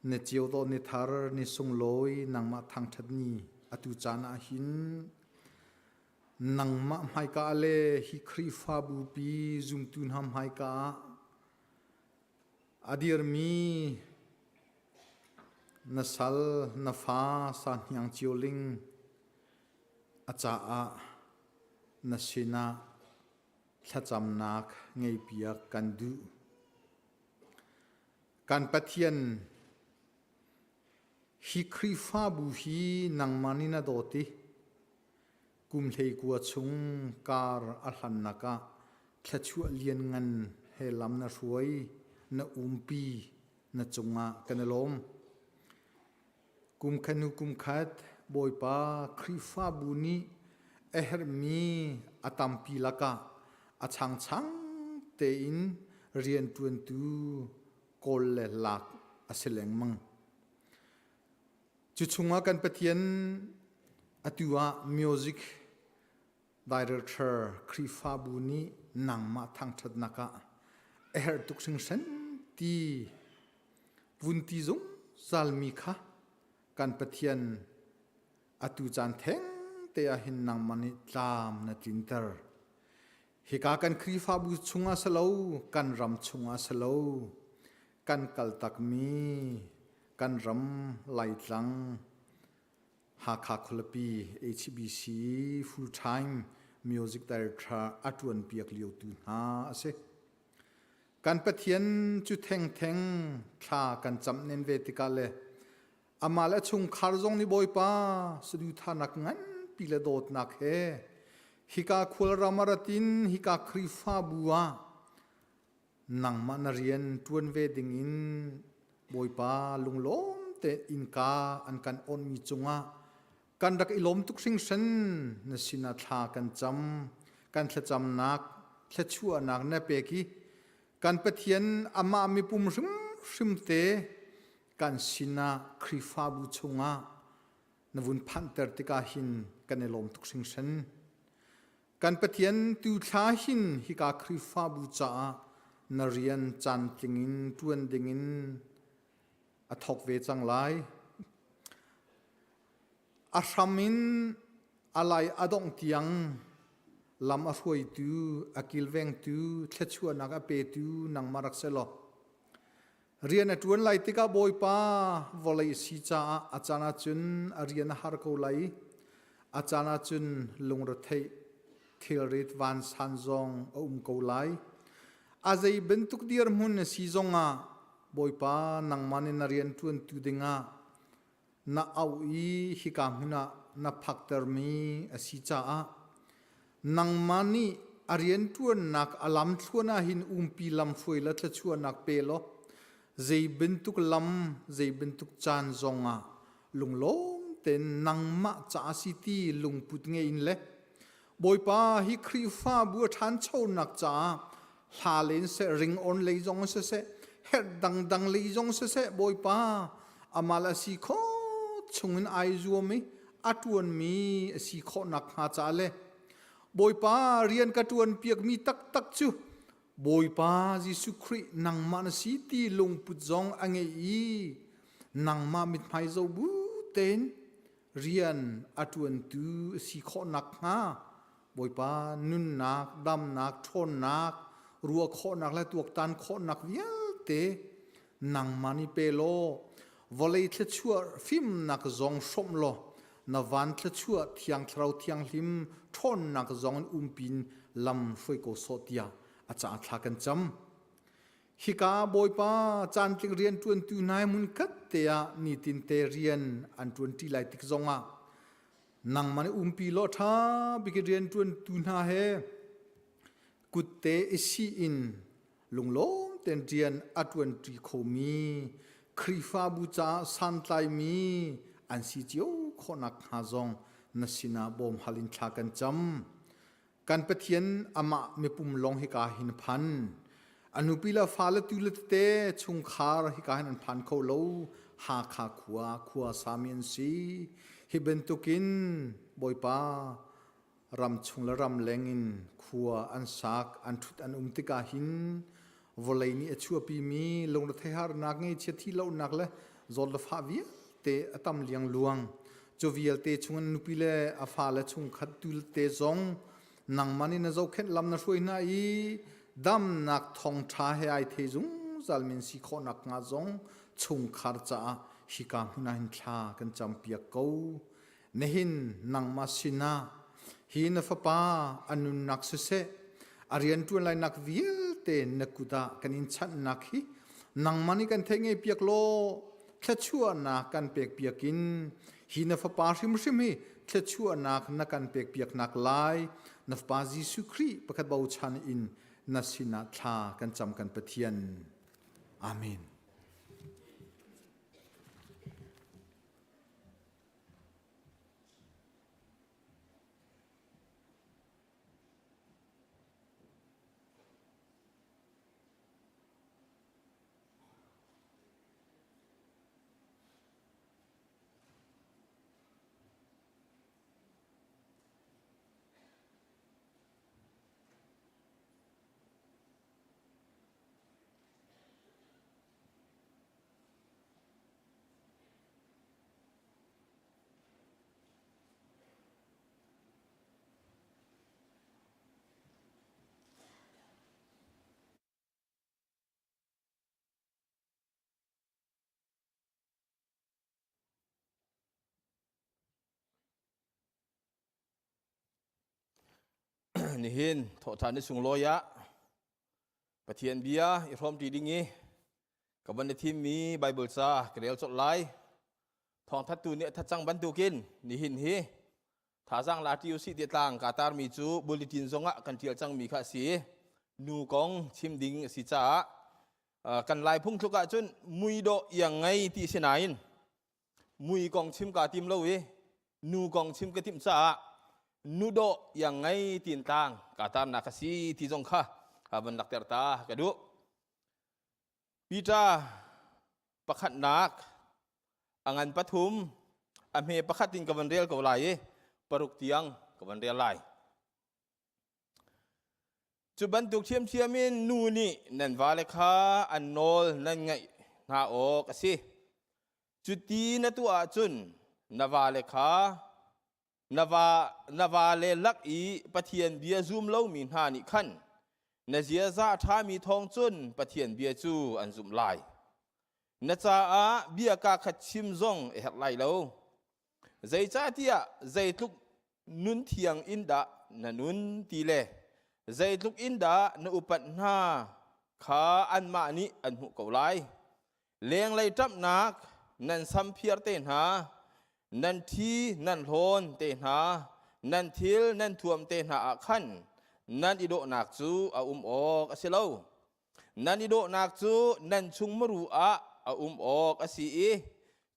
na cio dawh ni thar ni sunglawi nangmah thangṭhat ni atu caan ah hin nangmah hmaika le hi Khrihfabu pi zumtu hna hmaika ah a dirmi na sal na fa sa hniang cio ling a caah na sinah thlacamnak ngeipiak kan duh. Kan Pathian, hi Khrihfabu hi nangmah nih na dawt i kum 19 chung kar a hlannak ah thluachuah lianngan he lam na hruai, na umpi, na cungah kan i lawm. Kum khat hnu kum khat Bawipa Khrihfabu nih a herhmi a tampi lakah a changchang tein rianṭuantu kawl le lak a si lengmang. Cu chungah kan Pathian atu ah music director Khrihfabu nih nangmah thangṭhatnak ah a herh tuk hringhran ti vun ti zungzalmi kha kan Pathian atu caan theng te ah hin nangmah nih tlam na tlinter. Hika kan Khrihfabu chungah si lo, kan ram chungah si lo, kan kaltakmi kan ram Laitlang Hakha khualipi HBC full time music director a ṭuanpiak liotu hna a si. Kan Pathian cu thengtheng thla kan camh nen ve tikah le amah le chungkhar zong nih Bawipa saduhthahnak nganpi le dawtnak he Hika khualram a rat in hika Khrihfabu ah nangmah na rian ṭuan ve dingin Bawipa lunglawm te innka an kan onmi cungah kan rak i lawm tuk hringhran. Na sinah thla kan cam. Kan thlacamnak thluachuahnak na pek i kan Pathian amah mipum hrimhrim te kan sinah Khrihfabu chungah na vun phanhter tikah hin kan i lawm tuk hringhran. Kan Pathian tu thla hin hika Khrihfabu caah na rian caan tling in ṭuan dingin a thawk ve cang lai. A hram in a lai a dongh tiang lam a hruaitu, a kilvengtu, thluachuahnak a petu nangmah rak si law. Rian a ṭuan lai tikah Bawipa vawlei a si caah a caan ahcun a rian a har ko lai i a caan ahcun lungretheih thilrit vansan zong a um ko lai. A zei bantuk dirhmun a si zongah Bawipa nangmah nih na rian ṭuantu dingah na auh i hika hmun ah na phaktermi a si caah nangmah nih a rianṭuannak a lamthluan ah hin umpi lamhruai le thluachuahnak pe law zei bantuk lam zei bantuk caan zongah lunglawm tein nangmah ca a si ti lungput ngei in le Bawipa hi Khrihfabu a ṭhanchonak caah hla len seh ringawn lei zong siseh herh dangdang lei zong siseh Bawipa amal a si khawh chungin ai zuam i a ṭuanmi a si khawh nakhnga ca le Bawipa rian ka ṭuan piakmi taktak cu Bawipa Jesuh Khrih nangmah na si ti lungput zong a ngei i nangmah mithmai zoh bu tein rian a ṭuantu a si khawh nakhnga Bawipa nunnak, damnak, ṭhawnnak, ruah khawhnak le tuaktan khawhnak vialte nangmah nih pe law vawlei thluachuah fimnak zong hrawmh law na van thluachuah thiang thlarau thianghlim ṭhawnnak zong in umpin lam hruai ko sawh tiah a caah thla kan cam. Hika Bawipa caantling rianṭuantu hna hi hmunkhat te ah nitinte rian an ṭuanṭi lai tik zongah nangmah nih umpi law ṭha bik i rianṭuantu hna he kutte i sih in lunglawm tein rian a ṭuanṭi khomi Khrihfabu caah santlaimi an si cio khawh nakhnga zong na sinah bawm hal in thla kan cam. Kan Pathian amah mipum lawng hika hin phan. A nupi le fale tu le tete chungkhar hika hin an phan kho lo. Hakha khua khua sami an si. Hi bantukin Bawipa ram chung le ram leng in khua an sak an ṭhut an um tikah hin vawlei nih a chuahpimi lungretheih harnak ngeichia thi lonak le zawt le fah vialte a tam liangluang. Cu vialte chungin nupi le a fale chungkhat tulte zong nangmah nih na zohkhenh lam na hruai hna i damnak thawngṭha he ai thei zungzal min si khawh nakhnga zong chungkhar caah hika hmun ah hin thla kan campiak ko. Nihin nangmah sinah hi na fapa a nunnak siseh a rianṭuan lainak vialte na kut ah kan in chanhnak hi nangmah nih kan theih ngei piak law thluachuahnak kan pek piak in hi na fapa hrimhrim hi thluachuahnak na kan pek piaknak lai na fapa Jesuh Khrih pakhat bochan in na sinah thla kan cam kan Pathian. Amen. Nihin thawhṭhan ni sunglawi ah Pathian bia i hrawmṭi ding i ka van i thimmi Baibal ca ka rel colh lai. Thawngthattu nih a that cang bantukin nihin hi. Thazaang la ṭi usih ti tlang kaa tarmi cu bulletin zongah kan ṭial cangmi kha a si. Nu kong chim ding a si caah kan Lai phungthluk ahcun mui dawh iang ngei ti si nain mui kong chim kaa tim lo i nu kong chim ka timh caah nu dawh iang ngei tiin tlang kaa tarnak a si ti zong kha van lakter ta ka duh. Peter pakhatnak a ngan pathum a hme pakhat in ka van rel ko lai i paruk tiang ka van rel lai. Cu bantuk ṭhiamṭhiam in nu nih nan vale kha an nawl nan ngaih hna awk a si. Cuti na tuah ahcun na vale kha na va na vale lak i Pathian bia zum lomi hna nih khan na ziaza a ṭhami thawng cun Pathian bia cu an zumh lai. Na caah bia kaa khat chim zong a herh lai lo. Zeicahtiah zeitluk nun thiang in dah na nun ti le zeitluk in dah na upat hna kha anmah nih an hmuh ko lai. Lenglei ṭamhnak nan samphiar te hna, nan ṭhi nan hlawn te hna, nan thil nan thuam te hna ah khan nan i dawhnak cu a um awk a si lo. Nan i dawhnak cu nan chung muru ah a um awk a si i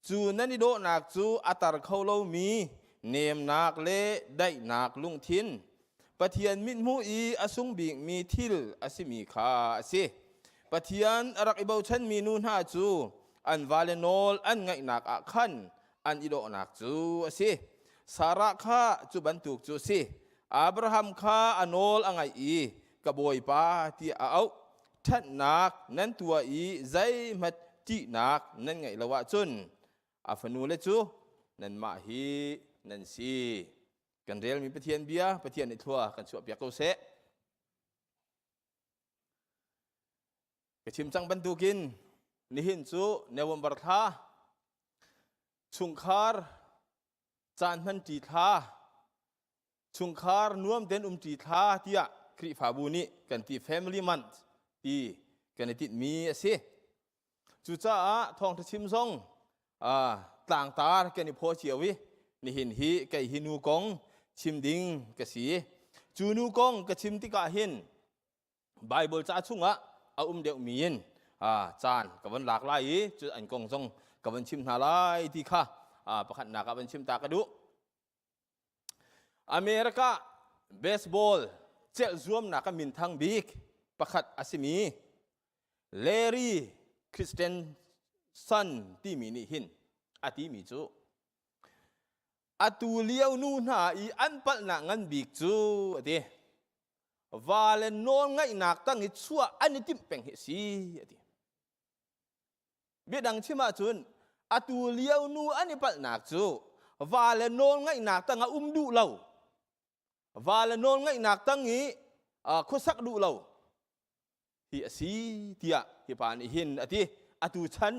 cu nan i dawhnak cu a tar kho lomi nemnak le daihnak lungthin Pathian mithmuh i a sung bikmi thil a simi kha a si. Pathian a rak i bochanmi nu hna cu an vale nawl an ngaihnak ah khan an i dawhnak cu a si. Sarah kha cu bantuk cu a si. Abraham kha a nawl a ngaih i ka bawipa tiah a auh. Ṭhatnak nan tuah i zeihmanh ṭihnak nan ngeih lo ahcun a fanule cu nanmah hi nan si. Kan relmi Pathian bia Pathian nih thlua kan chuahpiak ko seh. Ka chim cang bantukin nihin cu November thla chungkhar caan hmanṭi thla chungkhar nuam ten umṭi thla tiah Khrihfabu nih kan ti family month ti kan i tinhmi a si. Cucaah thawngṭha chim zong tlangtar kan i phaw cio i nihin hi kei hi nu kong chim ding ka si. Cu nu kong ka chim tikah hin Bible ca chungah a um deuhmi in caan ka von lak lai i cu an kong zong ka von chim hna lai ti kha pakhatnak ah von chim ta ka duh. America baseball celh zuamnak a minthang bik pakhat a simi Larry Christensen timi nih hin a timi cu atu lio nu hna i an palhnak ngan bik cu a ti va le nawl ngaihnak tang i chuah an i timh peng hi a si a ti biadang chim ahcun atu lio nu an i palhnak cu va le nawl ngaihnak tang ah um duh lo va le nawl ngaihnak tang i khuasak duh lo hi a si tiah hi pa nih hin a ti atu chan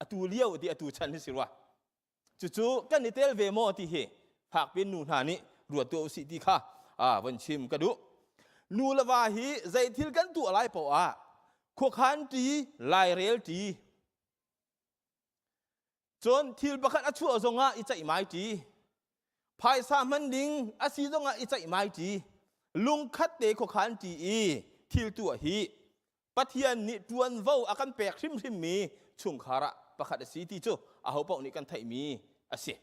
atu lio ti atu chan hi si rua cucu kan i tel ve maw ti hi fakpin nu hna nih ruat tuah usih ti kha von chim ka duh nu le va hi zei thil kan tuah lai poah ah khuakhan ṭi lairel ṭi Cun thil pakhat a chuah zongah i ceihmai ṭi. Phaisa hman ding a si zongah i ceihmai ṭi. Lungkhat te khuakhan ṭi i thil tuah hi Pathian nih ṭuanvo a kan pek hrimhrimmi chungkhar ah pakhat a si ti cu ahopaoh nih kan theihmi a si.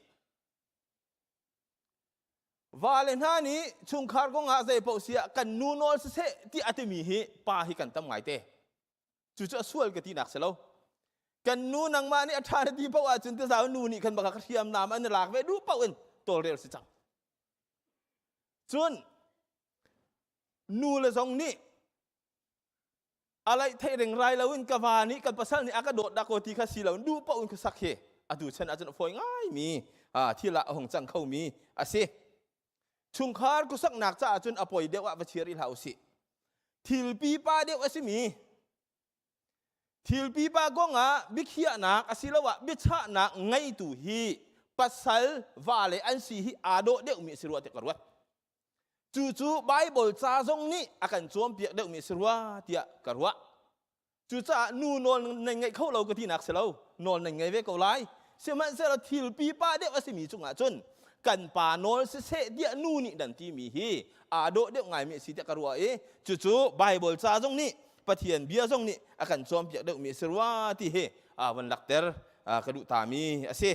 Vale hna nih chungkhar kongah zei paoh si ah kan nu nawl siseh ti a timi hi pa hi kan tam ngaite. Cucu a sual ka tinak si lo. Kan nu nangmah nih a ṭha na ti paoh ahcun tizau nu nih khan baka hriamnam an i lak ve duh paoh in tawlrel si cang. Cun nu le zong nih a laih theih ring rai loin ka va nih kan pasal nih a ka dawt dah ko ti kha si lo duh paoh in khuasak hi atu chan ahcun a fawi ngaimi thil ah a hung cang khomi a si. Chungkhar khuasaknak caah cun a poi deuh ah va chia rih hlah usih. Thil pipa deuh a simi thil pipa kong ah biakhiahnak asiloah biachahnak ngeitu hi pasal vale an si hi aa dawh deuhmi a si rua tiah ka ruat. Cucu Baibal ca zong nih a kan cawnpiak deuhmi a si rua tiah ka ruah. Cucaah nu nawl nan ngeih kho lo ka tinak si lo, nawl nan ngei ve ko lai. Sihmanhsehlaw thil pipa deuh a simi cungah cun kan pa nawl siseh tiah nu nih nan timi hi aa dawh deuh ngaimi a si tiah ka ruah i cucu Bible ca zong nih Pathian bia zong nih a kan cawnpiak deuhmi a si rua ti hi van lakter ka duh tami a si.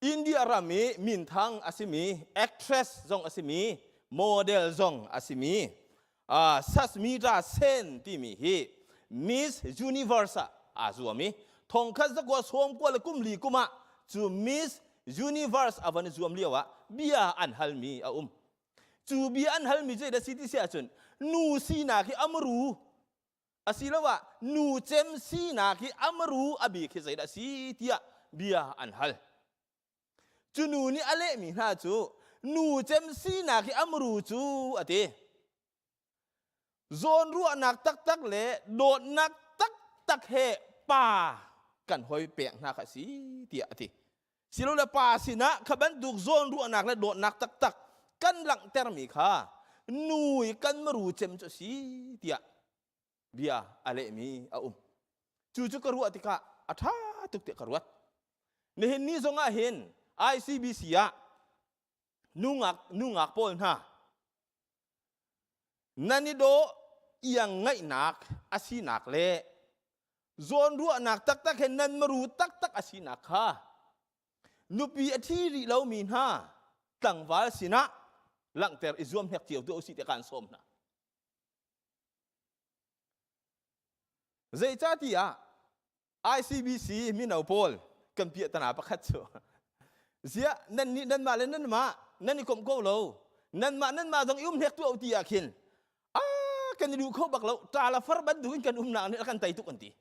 India ram i minthang a simi actress zong a simi model zong a simi uh, Sasmita Sen timi hi Miss Universe ah aa zuam i thongkhat zakua sawm kua le kum li kum ah cu Miss Universe a van i zuam lio ah bia an halmi a um. Cu bia an halmi cu da si ti si ahcun nu sinak hi amru asiloah nu cem sinak hi amru a bik hi zeidah si tiah bia an hal. Cu nu nih a lehmi hna cu nu cem sinak hi amru cu a ti. Zawnruahnak taktak le dawtnak taktak he pa kan hoi pek hna kha si tiah a ti. Silole pa sinah kha bantuk zawnruahnak le dawtnak taktak kan langhtermi kha nu i kan maru cem cu a si tiah bia a lehmi a um. Cu cu ka ruah tikah a ṭha tuk tiah ka ruat. Nihin ni zongah hin ICBC ah nungak nungak pawl hna nan i dawh iang ngaihnak a sinak le zawnruahnak taktak he nan maru taktak a sinak kha nupi a ṭhi rih lomi hna tlangval sinah langhter i zuam hnek cio tuah usih tiah kaan sawm hna. Zeicahtiah ICBC mino pawl kan piahtana pakhat cu ziah nan nih nanmah le nanmah nan i komh ko lo nanmah nanmah zong i um hnek tuah ti ah khin a kan i duh kho bak lo ṭa la far bantuk in kan umnak nih a kan tei tuk an ti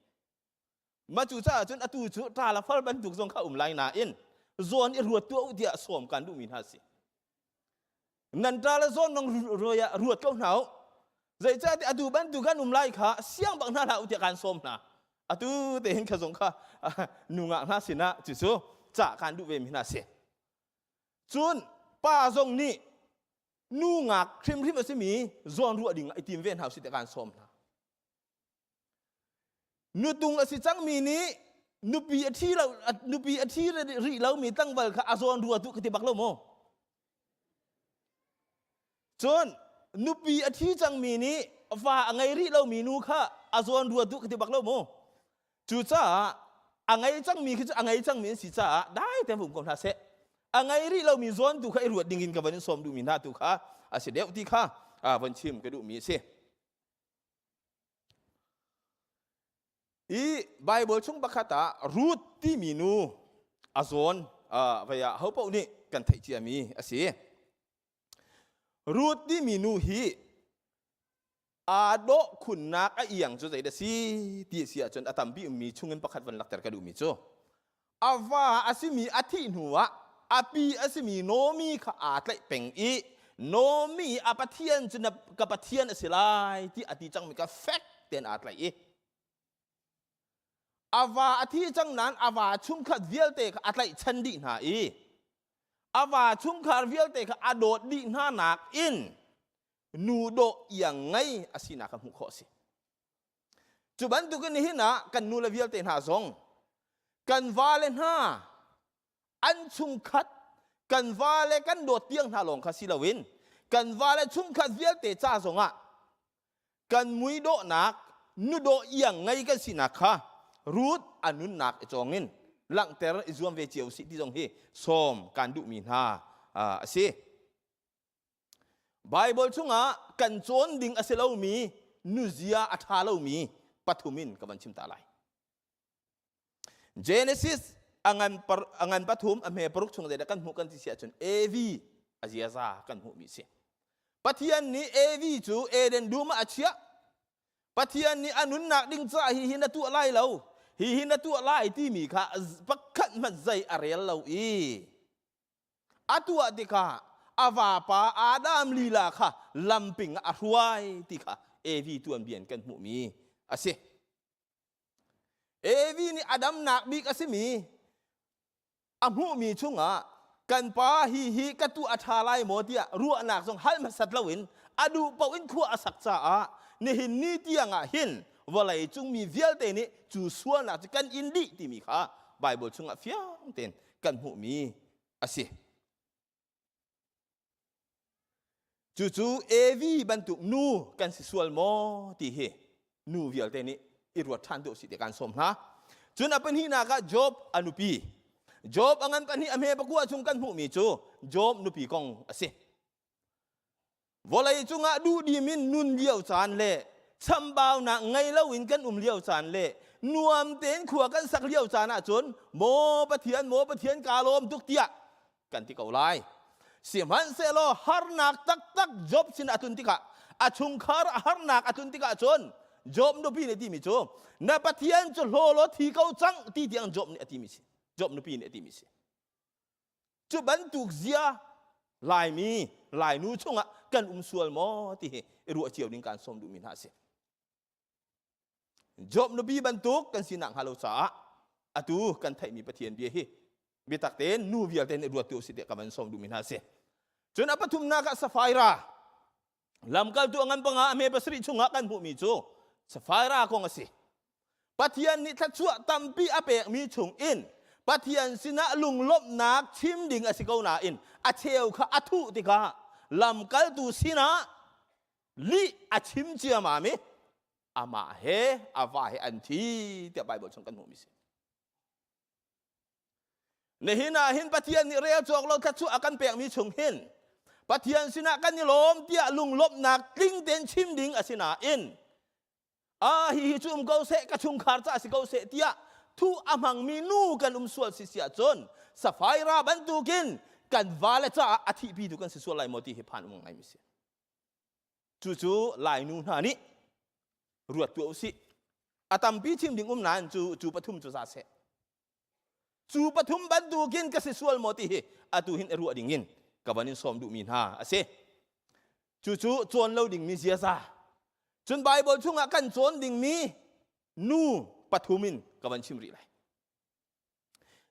ma cu caah cun atu cu ṭa la far bantuk zong kha um lai nain zawn i ruat tuah u tiah sawm kan duhmi hna si Nan ṭa le zawn nong ruat ko hna u. Zeicahtiah atu bantuk kan um lai kha siang bak hna hlah u tiah kaan sawm hna. Atu te hin kha zong kha nu ngak hna sinah cucu cah kaan duh ve mi hna si. Cun pa zong nih nu ngak hrimhrim a simi zawn ruah ding ah i tim ve hna usih tiah kaan sawm hna. Nutung a si cangmi nih nupi a ṭhi lo nupi a ṭhi rih lomi tlangval kha a zawn rua tu ka ti bak lo maw? Cun nupi a ṭhi cangmi nih fa a ngei rih lomi nu kha a zawn rua tu ka ti bak lo maw? Cucaah a ngei cangmi khi cu a ngei cangmi an si caah dai tein um ko hna seh. A ngei rih lomi zawn tu kha i ruat ding in ka van in sawm duhmi hna tu kha a si deuh ti kha van chim ka duhmi a si. I Bible chung pakhat ah Ruth timi nu a zawn vei ah hopaoh nih kan theih ciami a si. Ruth timi nu hi aa dawh khunnak a iang cu zeidah si ti a si ahcun a tampi ummi chungin pakhat van lakter ka duhmi cu a va a simi a thih hnuah a pi a simi Naomi kha aa tlaih peng i Naomi a Pathian cu na ka Pathian a si lai ti a ti cangmi kha fek tein aa tlaih i a va a thi cang nain a va chungkhat vialte kha a tlaihchan dih hna i a va chungkhar vialte kha a dawt dih hna nak in nu dawh iang ngei a sinak kha hmuh khawh a si. Cu bantukin nihin ah kan nule vialte hna zong kan vale hna an chungkhat kan vale kan dawt tiang hna lawng kha si loin kan vale chungkhat vialte ca zongah kan mui dawhnak nudawh iang ngei kan sinak kha Ruth a nunnak i cawngin langhter i zuam ve cio sih ti zong hi sawm kan duhmi hna a si. Baibal chungah kan cawn ding a si lomi nuzia a ṭha lomi pathum in ka van chim ta lai. Genesis a ngan, par, a ngan pathum a hme paruk chung zeidah kan hmuh kan ti si ahcun Evi a ziaza kan hmuhmi si. Pathian nih Evi cu Eden dum ah a chiah. Pathian nih a nunnak ding caah hihi na tuah lai lo, hihi na tuah lai timi kha pakhat hmanh zei a rel lo i A tuah tikah a vapa Adam lila kha lamping ah a hruai ti kha Evi tuanbia in kan hmuhmi a si. Evi nih a damnak bik a simi a hmuhmi chungah kan pa hi hi ka tuah a ṭha lai maw tiah ruahnak zong hal hmasat loin a duh paoh in khua a sak caah nihin ni tiang ah hin vawlei cung mi vialte nih cu sualnak cu kan in dih timi kha Baibal chungah fiang tein kan hmuhmi a si. a si. Cucu Evi bantuk nu kan si sual maw ti hi nu vialte nih i ruat ṭhan deuh si ti kan sawm hna. Cun a pahnihnak ah Job a nupi. Job a ngan pahnih a hme pakua chung kan hmuhmi cu Job nupi kong a si. Vawlei cungah duhdim in nun lio caan le chambaunak ngei loin kan um lio caan le nuam tein khua kan sak lio caan ahcun maw Pathian maw Pathian kaa lawm tuk tiah kan ti ko lai. Sihmanhsehlaw harnak taktak Job sin a tlun tikah a chungkhar harnak a tlun tikah cun Job nupi nih timi cu na Pathian cu hlaw law thi ko cang ti tiang Job nih a timi si. Job nupi nih a timi si. Cu bantuk zia Laimi, Lainu chungah kan um sual maw ti hi i ruah cio ding kaan sawm duhmi hna a si. Job nupi bantuk kan sinak hnga lo caah atu kan theihmi Pathian bia hi biatak tein nu vialte nih ruat tu si tiah ka van sawm duhmi hna a si. Cun a pathumnak ah Sapphira lamkaltu a ngan panga a hme pasarih chungah kan hmuhmi cu Sapphira kong a si. Pathian nih thluachuah tampi a pekmi chung in Pathian sinah lunglawmhnak chim ding a si ko nain a cheu kha a thuh tikah lamkaltu sinah lih a chim ciamam i amah he a va he an thi tiah Baibal chung kan hmuhmi si. Nihin ah hin Pathian nih rel cawk lo thluachuah a kan pekmi chung hin Pathian sinah kan i lawm tiah lunglawmhnak tling tein chim ding a si nain a hi hi cu um ko seh ka chungkhar ca si ko seh tiah thu a hmangmi nu kan um sual si si ahcun Sapphira bantukin kan vale caah a thihpitu kan si sual lai maw ti hi phan um ngaimi si. Cucu Lainu hna nih ruat tuah usih. A tampi chim ding um nain cu cu pathum cu za seh. Cu pathum bantukin ka si sual maw ti hi atu hin i ruah ding in ka van in sawm duhmi hna a si. Cucu cawn lo dingmi ziaza. Cun Baibal chungah kan cawn dingmi nu pathum in ka van chim rih lai.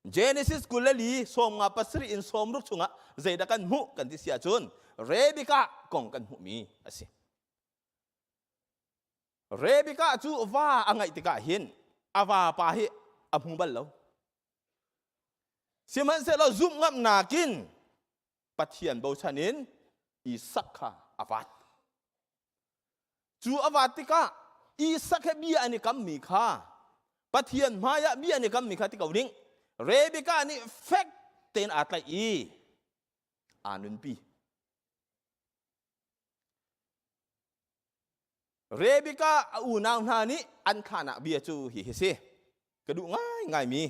Genesis 24 57 in 60 chungah zeidah kan hmuh kan ti si ahcun Rebekah kong kan hmuhmi a si. Rebekah cu va a ngeih tikah hin a vapa hi a hmu bal lo. Sihmanhsehlaw zumh ngamnak in Pathian bochan in Isak kha a vat. Cu a vat tikah Isak he bia an i kammi kha Pathian hmaiah bia an i kammi kha ti ko ding. Rebekah nih fek tein aa tlaih i aa nunpi. Rebekah a unau hna nih an thahnak bia cu hi hi si. Ka duh ngaingaimi.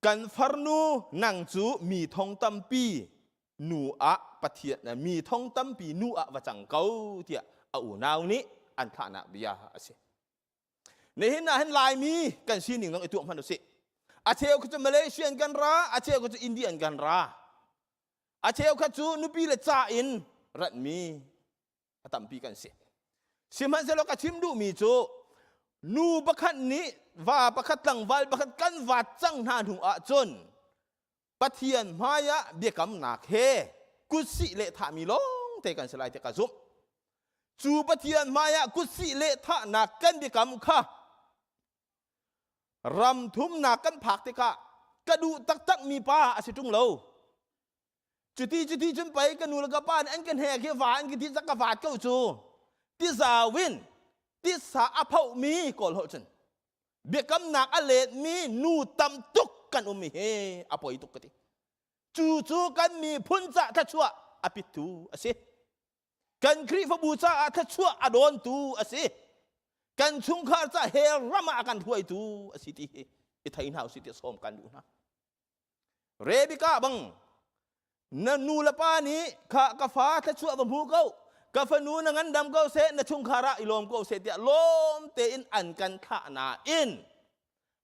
Kan farnu nang cu mi thong tampi nu ah Pathian mi thong tampi nu ah va cang ko tiah a unau nih an thahnak bia a si. Nihin ah hin Laimi kan sining zong i tuak hmanh usih. A cheu cu Malaysian kan ra, a cheu cu Indian kan ra. A cheukhat cu nupi le ca in ratmi a tampi kan si. Sihmanhsehlaw ka chim duhmi cu nu pakhat nih va pakhat tlangval pakhat kan vat cang hna hnu ahcun Pathian hmaiah biakamnak he kutsih le thahmi lawng te kan si lai ti ka zumh. Cu Pathian hmaiah kutsih le thahnak kan biakam kha ram thumnak kan phak tikah ka duh taktakmi pa a si ṭung lo. Cuti cuti cun pei ka nu le ka pa nih an ka hnek hi va an ka ti cak ka vaat ko cu. Tizau in tisa a phohmi kawl holh cun biakamnak a letmi nu tam tuk kan um hi a poi tuk ka ti. Cu cu kan miphun cah thluachuah a pittu a si. Kan Khrihfabu caah thluachuah a dawntu a si. Kan chungkhar caah hell ram ah a kan hruaitu a si ti hi i thei hna usih tiah sawm kan duh hna. Rebekah bang na nu le pa nih kha ka fa thluachuah va hmu ko ka fanu na ngandam ko seh na chungkhar ah i lawm ko seh tiah lawm tein an kan thlah nain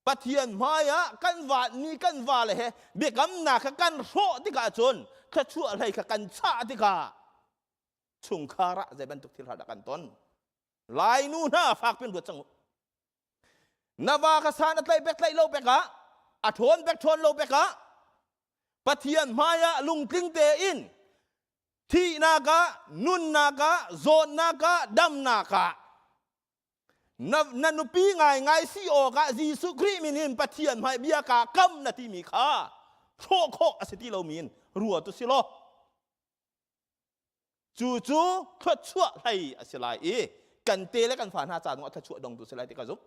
Pathian hmaiah kan vatmi kan vale he biakamnak kha kan hrawh tikah cun thluachuah hlei kha kan chah tikah chungkhar ah zei bantuk thil dah kan ton Lainu hna fak pin ruat cang u na va kha san a tlaih pek tlaih lo pek ah a ṭhawn pek ṭhawn lo pek ah Pathian hmaiah lungtling tein thihnak ah nunnak ah zawtnak ah damnak ah na, na nupi ngaingai si awkah Jesuh Khrih min in Pathian hmai bia kaa kam na timi kha Hrawh khawh a si ti lomi in rua tu si law cu cu thluachuah hlei a si lai i kan te le kan fa hna ca zongah thluachuah dongtu si lai ti ka zumh.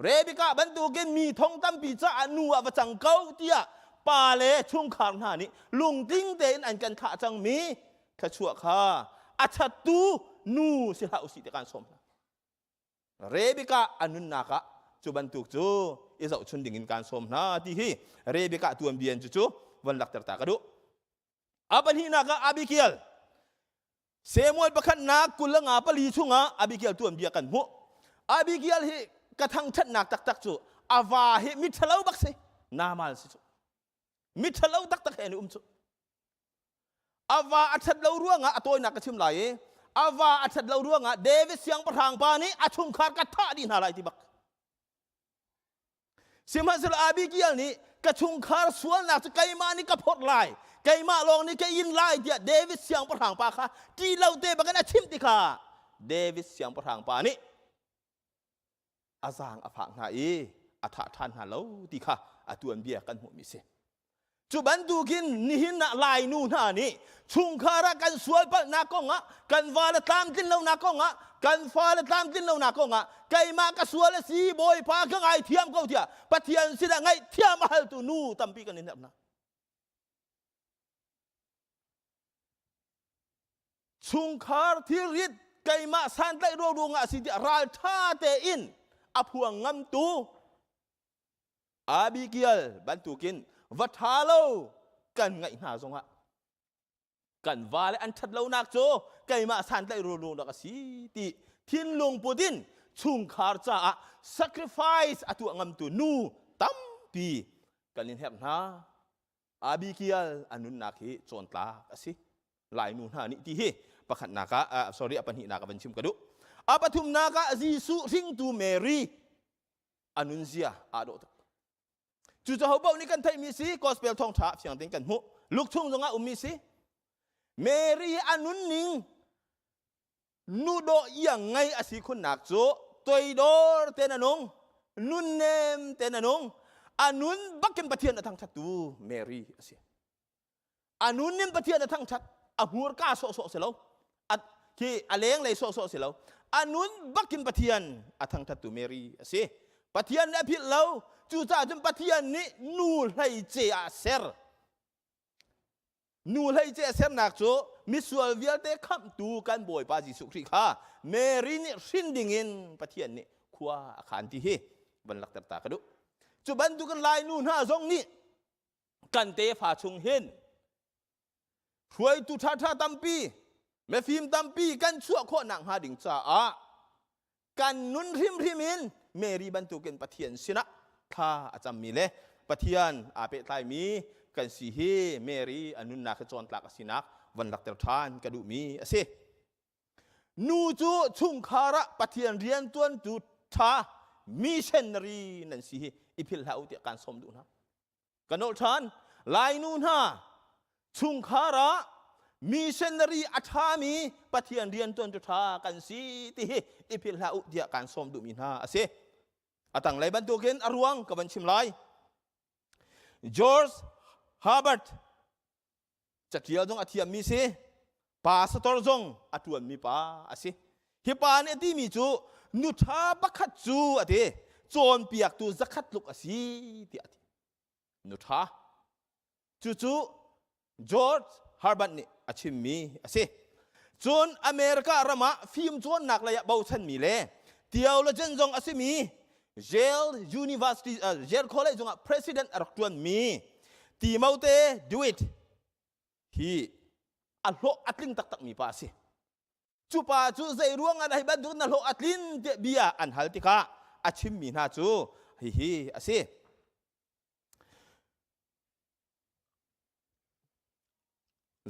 Rebekah bantukin mi thong tampi caah nu ah va cang ko tiah pa le chungkhar hna nih lungtling tein an kan thlah cangmi thluachuah kha a chattu nu si hlah usih ti kan sawm hna. Rebekah a nunnak ah cu bantuk cu i zohchun dingin kaan sawm hna ti hi Rebekah tuanbia cu cu von lakter ta ka duh. A pahnihnak ah Abigail Samuel pakhatnak 24 chungah Abigail tuanbia kan hmuh. Abigail hi ka thangṭhatnak taktak cu a va hi miṭhalo bak si Namal si cu. Miṭhalo taktak he an um cu. A va a ṭhat lo ruangah a tawinak ka chim lai i a va a ṭhat lo ruangah David siangpahrang pa nih a chungkhar ka thah dih hna lai ti bak. Sihmanhsehlaw Abigail nih ka chungkhar sualnak cu keimah nih ka phorh lai, keimah lawng nih ka in lai tiah David siangpahrang pa kha ṭih lo te bakin a chimh tikah David siangpahrang pa nih a zaang a fak hna i a thah ṭhan hna lo ti kha a tuanbia kan hmuhmi si. Cu bantukin nihin ah Lainu hna nih chungkhar ah kan sual palhnak kongah, kan vale tlamtlin lonak kongah, kan fale tlamtlin lonak kongah keimah ka sual a si Bawipa ka ngaithiam ko tiah Pathian sinah ngaihthiam a haltu nu tampi kan in herh hna. Chungkhar thilrit keimah santlaih ruang ruangah a si tiah ralṭha tein a phuang ngamtu Abigail bantukin va ṭha lo kan ngaih hna zongah kan vale an ṭhat lonak cu keimah santlaih ruangnak a si ti thinlung put in chungkhar caah sacrifice a tuah ngamtu nu tampi kan in herh hna. Abigail a nunnak hi cawntlak a si. Lainu hna nih ti hi pakhatnak ah sorry a pahnihnak ah van chim ka duh. A pathumnak ah Jesuh hringtu Mary a nunzia aa dawh tuk. Cucu ho paoh nih kan theihmi si gospel thawngṭha fiang tein kan hmuh. Luke chung zongah ummi si. Mary a nunning nu dawh iang ngei a si khunnak cu toidor tein a nung, nunnem tein a nung, a nun bakin Pathian a thangṭhattu Mary a si. A nun in Pathian a thangṭhat a hmurka sawhsawh si lo a khi a lenglei sawhsawh si lo a nun bakin Pathian a thangṭhattu Mary a si Pathian nih a philh lo cucaah cun Pathian nih nu hleice ah ser nu hleice a sernak cu misual vialte khamhtu kan Bawipa Jesuh Khrih kha Mary nih hrin dingin Pathian nih khua a khan ti hi van lakter ta ka duh cu bantukin Lainu hna zong nih kan tefa chung hin hruaitu ṭhaṭha tampi mifim tampi kan chuah khawh nakhnga ding caah kan nun hrimhrim in Mary bantukin Pathian sinah thla a cammi le Pathian aa pehtlaimi kan si hi Mary a nunnak hi cawntlak a sinak van lakter ṭhan ka duhmi a si. Nu cu chungkhar ah Pathian riantuantu ṭha missionary nan si hi i philh hlah u tiah kaan sawm duh hna. Ka nolh ṭhan. Lainu hna chungkhar ah missionary a ṭhami Pathian rianṭuantu ṭha kan si ti hi i philh hlah u tiah kaan sawm duhmi hna a si. A tanglei bantukin a ruang ka van chim lai. George Herbert caṭial zong a thiammi si pastor zong a ṭuanmi pa a si hi pa nih a timi cu nu ṭha pakhat cu a ti cawnpiaktu zakhat tluk a si tiah a ti nu ṭha cucu George Herbert nih a chimmi a si cun America ram ah fim cawnnak lei ah bochanmi le theologian zong a simi Yale University uh, Yale College zongah president a rak ṭuanmi Timote Dewitt hi a hlawh a tling taktakmi pa a si. Cu pa cu zei ruangah dah hi bantuk na hlawh a tlin tiah bia an hal tikah a chimmi hna cu hihi a si.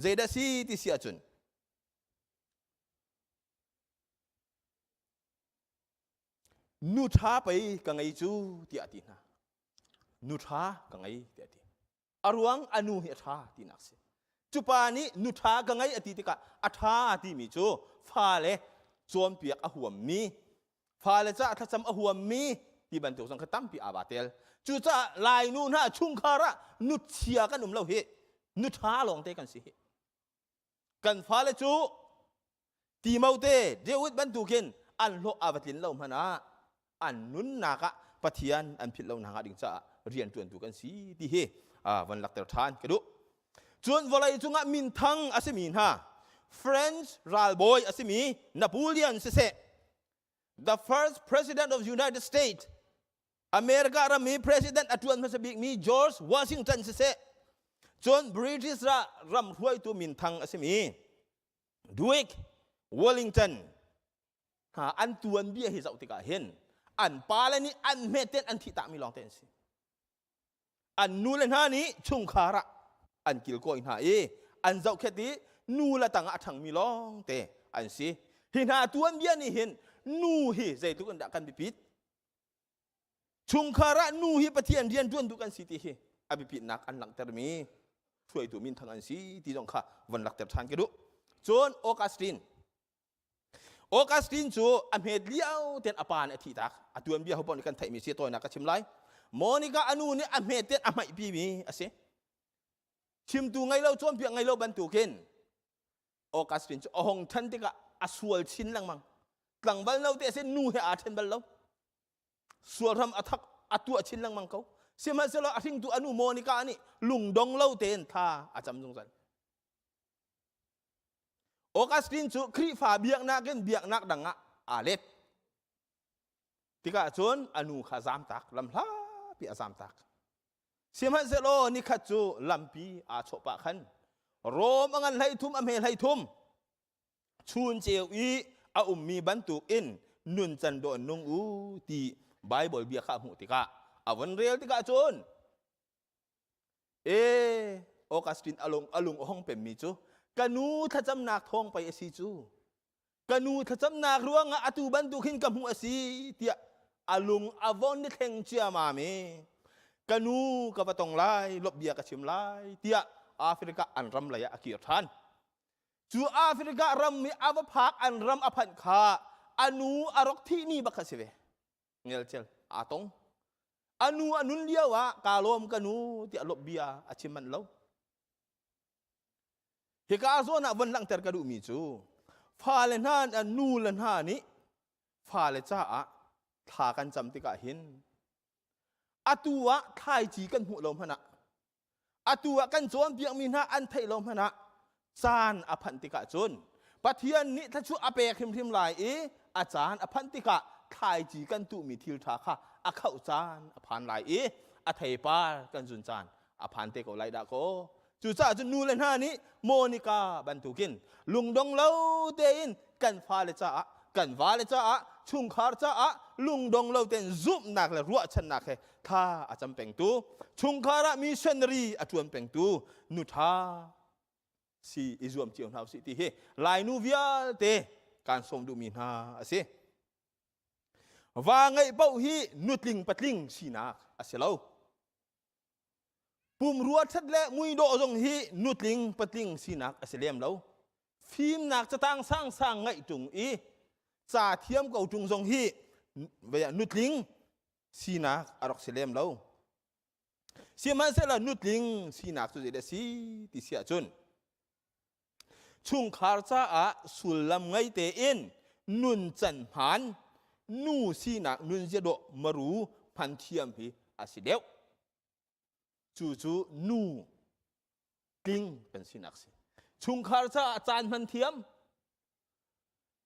Zeidah si ti si ahcun Nu ṭha pei ka ngei cu tiah a ti hna. Nu ṭha ka ngei tiah a ti. A ruang a nu hi a ṭha tinak si. Cu pa nih nu ṭha ka ngei a ti tikah a ṭha timi cu fale cawnpiak a huammi, fale caah thlacam a huammi ti. Ti bantuk zong kha tampi aa ba tel. Cucaah Lainu hna chungkhar ah nuchia kan um lo hi. Nu ṭha lawng te kan si hi. Kan fale cu Timote, David bantukin an hlawh a va tlin lo hmanh ah an nunnak ah Pathian an philh lo nakhnga ding caah rian ṭuantu kan si ti hi von lakter ṭhan ka duh. Cun vawlei cungah minthang a simi hna French ralbawi a simi Napoleon siseh the first president of United States America ram i president a ṭuan hmasa bikmi George Washington siseh cun British ram hruaitu minthang a simi Duke Wellington hna an tuanbia hi zoh tikah hin an pale nih an hmeten an thihtakmi lawngte an si. An nule hna nih chungkhar ah an kilkawi hna i an zohkhet i nu le tangah a ṭhangmi lawngte an si. Hi hna tuanbia nih hin nu hi zeitluk in dah kan biapit Chungkhar ah nu hi Pathian rian ṭuantu kan si ti hi a biapitnak an langhtermi hruaitu minthang an si ti zong kha von lakter ṭhan ka duh. Cun Augustine Augustine cu a hmet lio ten a pa nih a thih tak. A tuanbia ho paoh nih kan theihmi si tawinak ka chim lai. Monica a nu nih a hmet ten a hmaihpimi a si. Chimtu ngei lo cawnpiak ngei lo bantukin Augustine cu a hong ṭhan tikah a sual chin lengmang. Tlangval no te a si nu he aa ṭhen bal lo. Sual ram a thak a tuah chin lengmang ko. Sihmanhsehlaw a hringtu a nu Monica nih lungdong lo tein thla a cam zungzal. Augustine cu Khrihfa biaknak in biaknak dang ah aa let. Tikah cun a nu kha zamtak, lamhlapi a zamtak. Sihmanhsehlaw nikhat cu lampi aa chawh pah khan Rom a ngan 13 a hme 13 chun ceu i a ummi bantuk in nuncan dawh nung u ti Bible bia kha a hmuh tikah a von rel tikah cun e Augustine alung alung a hong pemmi cu ka nu thlacamnak thawng pei a si cu ka nu thlacamnak ruangah atu bantuk hin ka hmuh a si tiah a lung a von i thleng ciamam i ka nu ka va tong lai lop bia ka chim lai tiah Africa an ram lei ah a kir ṭhan cu Africa ram i a va phak an ram a phanh kha a nu a rak thih ni bak kha si ve ngelcel aa tong a nu a nun lio ah kaa lawm ka nu tiah lop bia a chim manh lo Hika zawn ah von langhter ka duhmi cu fale hna nu le hna nih fale caah thla kan cam tikah hin atu ah thlaici kan hmuh lo hmanh ah atu ah kan cawnpiakmi hna an theih lo hmanh ah caan a phanh tikah cun Pathian nih thluachuah a pek hrimhrim lai i a caan a phanh tikah thlaici kan tuhmi thil ṭha kha a khoh caan a phan lai i a theipar kan zun caan a phan te ko lai dah kaw cucaah cun nu le hna nih Monica bantukin lungdong lo tein kan fale caah kan vale caah chungkhar caah lungdong lo tein zumhnak le ruahchannak he thla a cam pengtu chungkhar ah missionary a ṭuan pengtu nu ṭha si i zuam cio hna usih ti hi Lainu vialte kaan sawm duhmi hna a si. Va ngeih paoh hi nutling patling sinak a si lo. Pumrua ṭhat le muidawh zong hi nutling patling sinak a si lem lo. Fimnak catang sangsang ngeih ṭung i ca thiam ko ṭung zong hi nutling sinak a rak si lem lo. Sihmanhsehlaw nutling sinak cu zeidah a si ti si ahcun chungkhar caah sullam ngei tein nuncan hmaan nu sinak nunzia dawh maru hman thiam hi a si deuh. Cucu nu tling kan sinak si. Chungkhar caah caan hman thiam,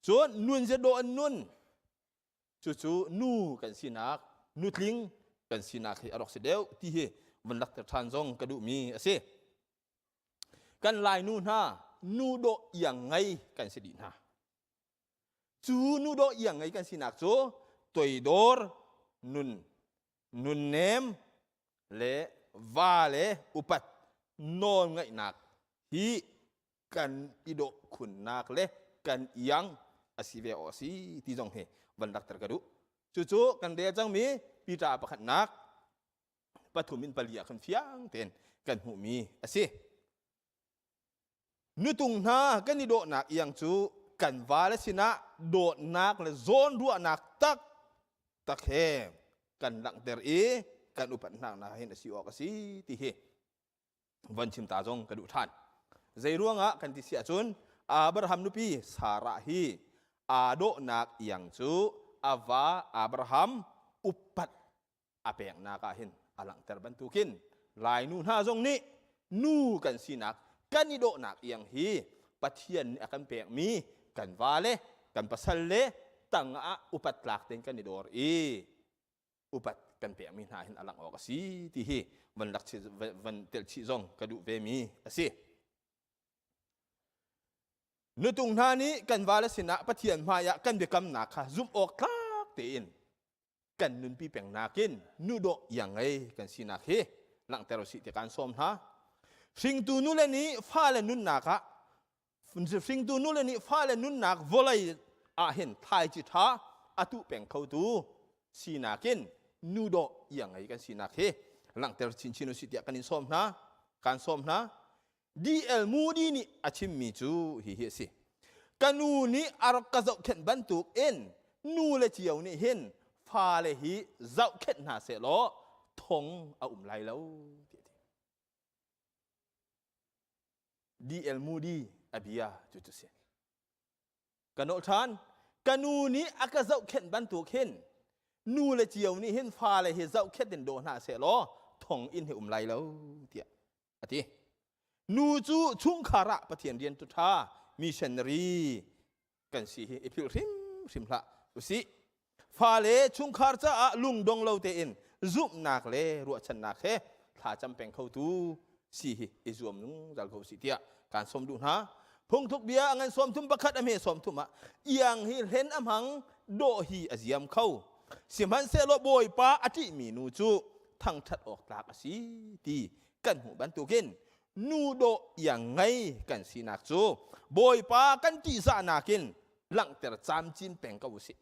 cun nunzia dawh an nun, cucu nu kan sinak, nutling kan sinak hi a rak si deuh ti hi van lakter ṭhan zong ka duhmi a si. Kan Lainu hna nu dawh iang ngei kan si dih hna. Cu nu dawh iang ngei kan sinak cu toidor nun nunnem le va le upat nawlngaihnak hi kan i dawh khunnak le kan iang a si ve awk a si ti zong hi van lakter ka duh. Cucu kan rel cangmi Peter pakhatnak pathum in pali ah khan fiang tein kan hmuhmi a si. Nutung hna kan i dawhnak iang cu kan vale sinah dawtnak le zawnruahnak taktak he. kan langhter i kan upat hna nak hin a si awk a si ti hi von chim ta zong ka duh ṭhan. Zei ruangah kan ti si ahcun Abraham nupi Sarah hi aa dawhnak iang cu a va Abraham upat a peknak ah hin a langhter bantukin Lainu hna zong nih nu kan sinak kan i dawhnak iang hi Pathian nih a kan pekmi kan va le kan pasal le tang ah upat tlak tein kan i dawr i upat kan pekmi hna hin a langh awk a si ti hi van lak van telh chih zong ka duh ve mi a si. Nutung hna nih kan vale sinah Pathian hmaiah kan biakamnak kha zumh awk tlak tein kan nunpi peng nakin nu dawh iang ngei kan sinak hi langhter usih ti kan sawm hna. Hringtu nule nih fale nunnak ah hringtu nule nih fale nunnak vawlei ah hin thlaici ṭha a tuh peng khotu sinak in nu dawh iang ngei kan sinak hi langhter chinchin usih tiah kan in sawm hna kan sawm hna D.L. Moody nih a chimmi cu hihi a si ka nu nih a rak ka zohkhenh bantuk in nu le cio nih hin fale hi zohkhenh hna sehlaw thong a um lai lo ti a ti D.L. Moody a bia cu cu si. Ka nolh ṭhan. Ka nu nih a ka zohkhenh bantuk hin nu le cio nih hin fale hi zohkhenh in daw hna sehlaw thong inn hi um lai lo tiah a ti. Nu cu chungkhar ah Pathian rian tu ṭha missionary kan si hi i philh hrimhrim hlah usih. Fale chungkhar caah lungdong lo tein zumhnak le ruahchannak he thlacam peng khotu si hi i zuam zungzal ko usih tiah kaan sawm duh hna. Phungthuk bia a ngan sawm thum pakhat a hme sawm thum ah iang hi hlen a hmang dawh hi a ziam kho. Sihmanhsehlaw Bawipa a ṭihmi nu cu thangṭhat awk tlak a si ti kan hmuh bantukin nu dawh iang ngei kan sinak cu Bawipa kan ṭihzahnak in langhter camcin peng ko usih.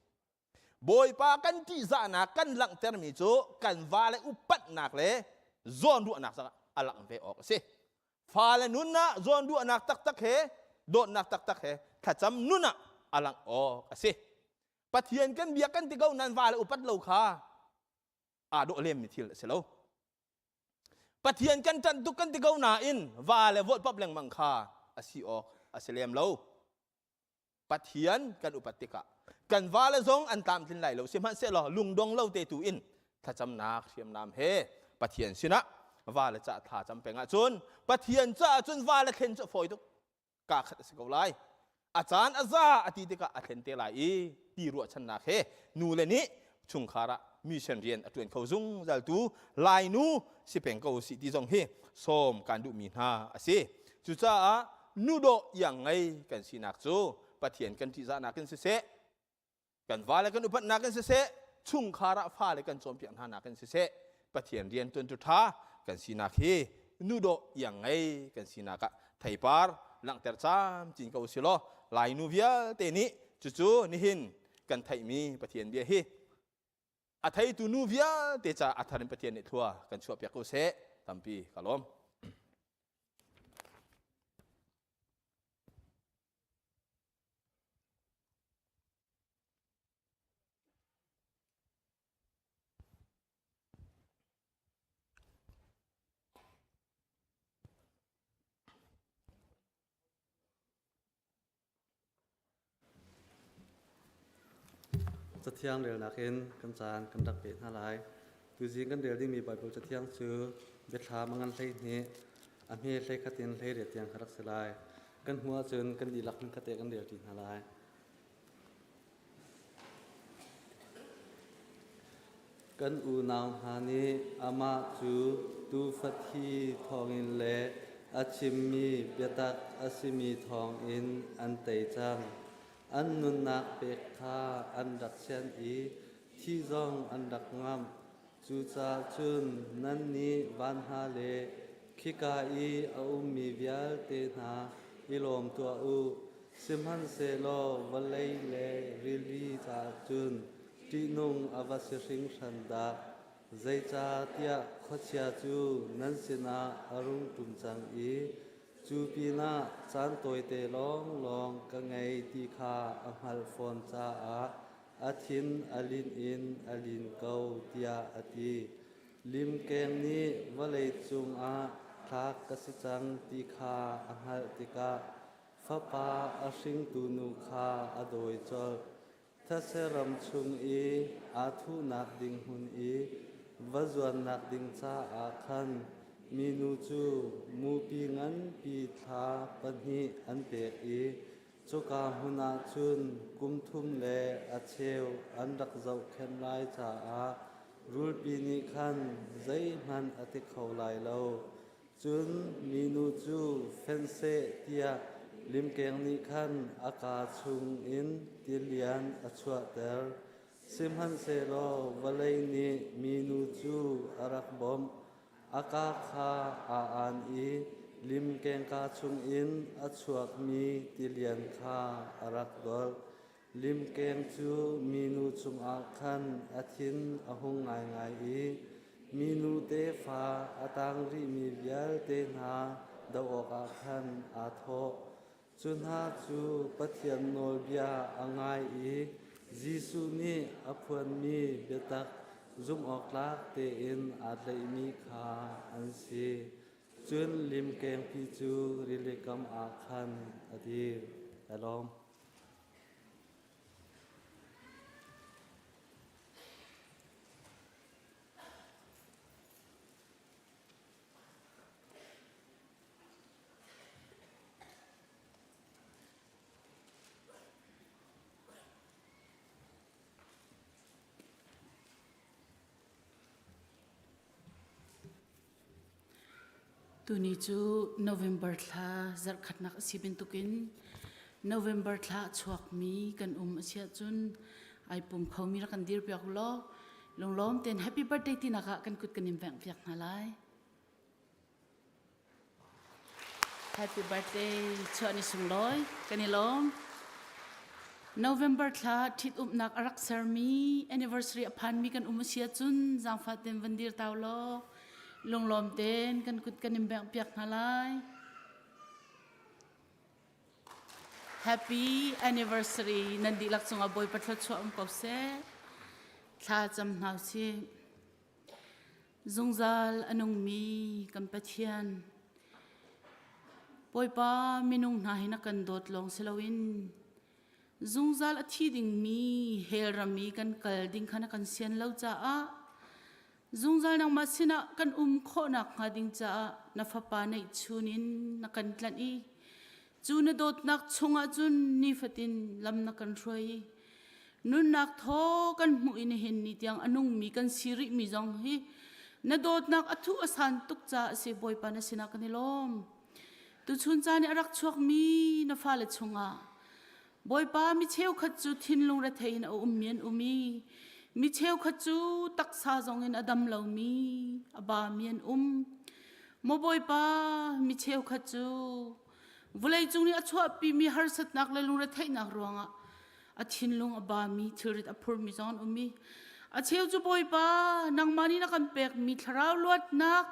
Bawipa kan ṭihzahnak kan langhtermi cu kan vale upatnak le zawnruahnak zongah a langh ve awk a si. Fale nun ah zawnruahnak taktak he dawtnak taktak he thlacam nun ah a langh awk a si. Pathian kan biak kan ti ko nan vale upat lo kha aa dawh lemmi thil a si lo. Pathian kan ṭanh tuk kan ti ko nain va le volhpap lengmang kha a si awk a si lem lo. Pathian kan upat tikah kan vale zong an tlamtlin lai lo sihmanhsehlaw lungdong lo te tu in thlacamnak hriamnam he Pathian sinah vale ca thla cam peng ahcun Pathian caah cun vale thlen cu a fawi tuk kaa khat a si ko lai a caan a za a ti tikah a thlen te lai i ti ruahchannak he nu le nih chungkhar ah mission rian a ṭuan kho zungzal tu Lainu si peng ko si ti zong hi sawm kan duhmi hna a si cucaah nu dawh iang ngei kan sinak cu Pathian kan ṭihzahnak in siseh kan vale kan upatnak in siseh chungkhar ah fale kan cawnpiak hna nak in siseh Pathian rian ṭuan tu ṭha kan sinak hi nu dawh iang ngei kan sinak ah theipar langhter camcin ko si law Lainu vialte nih cucu nihin kan theihmi Pathian bia hi a theitu nu vialte ca a thar in Pathian nih thlua kan chuahpiak ko seh tampi ka lawm. Cathiang relnak in kan caan kan rak peh hna lai. Tuzing kan rel dingmi Baibal cathiang cu Biathlam a ngan 12, a hme 11 in 18 tiang kha rak si lai. Kan hmuh ahcun kan dihlak hmunkhat te kan rel ṭi hna lai. Kan unau hna nih amah cu tuufa thi thawngin le a chimmi biatak a simi thawngin an tei cang. An nunnak pek kha an rak sian i thi zong an rak ngamh. Cucaah cun nannih van hna le khika i a ummi vialte hna i lawm tuah u. Sihmanhsehlaw vawlei le rili caah cun ṭihnung a va si hringhran dah! Zeicahtiah khuachia cu nan sinah a rung ṭum cang i cu pinah caan tawite lawnglawng ka ngei ti kha a hngalh fawn caah. a thin a lin in a lin ko tiah a ti. Limkeng nih vawlei cungah thlak ka si cang ti kha a hngalh tikah fapa a hringtu nu kha a dawi colh. Thetse ram chung i aa thuhnak ding hmun i va zuannak ding caah khan minu cu mupi nganpi thla pahnih an pek i cuka hmun ah cun kum thum le a cheu an rak zohkhenh lai caah rulpi nih khan zeihmanh a ti kho lai lo. Cun minu cu fenh seh tiah limkeng nih khan a kaa chungin tilian a chuahter. Sihmanhsehlaw vawlei nih minu cu a rak bawmh. A kaa kha aa aan i limkeng kaa chungin a chuakmi tilian kha a rak dolh. Limkeng cu minu cungah khan a thin a hung ngaingai i minu tefa a tang rihmi vialte hna doh awkah khan aa thawh. Cu hna cu Pathian nawlbia a ngai i Jesuh nih a phuanmi biatak zumhawktlak tein aa tlaihmi kha an si. Cun limkengpi cu rilikam ah khan a dir. Ka lawm. Tuni cu November thla zarhkhatnak a si bantukin November thla a chuakmi kan um a si ahcun ai pum khomi rak kan dir piak law lunglawm tein happy birthday tinak ah kan kut kan in vengh piak hna lai. Happy birthday chuah ni sunglawi kan i lawm. November thla ṭhitumnak a rak sermi anniversary a phanmi kan um a si ahcun zaangfah tein van dir tau law lunglawm tein kan kut kan in bengh piak hna lai. Happy anniversary nan dihlak cungah Bawipa thluachuah um ko seh. Thla cam hna usih. Zungzal a nungmi kan Pathian, Bawipa minung hna hi na kan dawt lawng si loin zungzal a thi dingmi hell ram i kan kal ding kha na kan sian lo caah zungzal nangmah sinah kan um khawhnak hnga ding caah na fapa neihchun in na kan tlanh i cu na dawtnak chungah cun nifatin lam na kan hruai i nunnak thaw kan hmuh i nihin ni tiang a nungmi kan si rihmi zong hi na dawtnak a thuh a san tuk caah a si Bawipa na sinah kan i lawm tuchun caan i a rak chuakmi na fale chungah Bawipa mi cheukhat cu thinlung rethei in a ummi an um i mi cheukhat cu taksa zong in a dam lomi a bami an um maw Bawipa mi cheukhat cu Vawleicung nih a chuahpimi harsatnak le lungretheihnak ruangah a thinlung a bami thilrit a phurmi zong an um i a cheu cu Bawipa nangmah nih na kan pekmi thlarau luatnak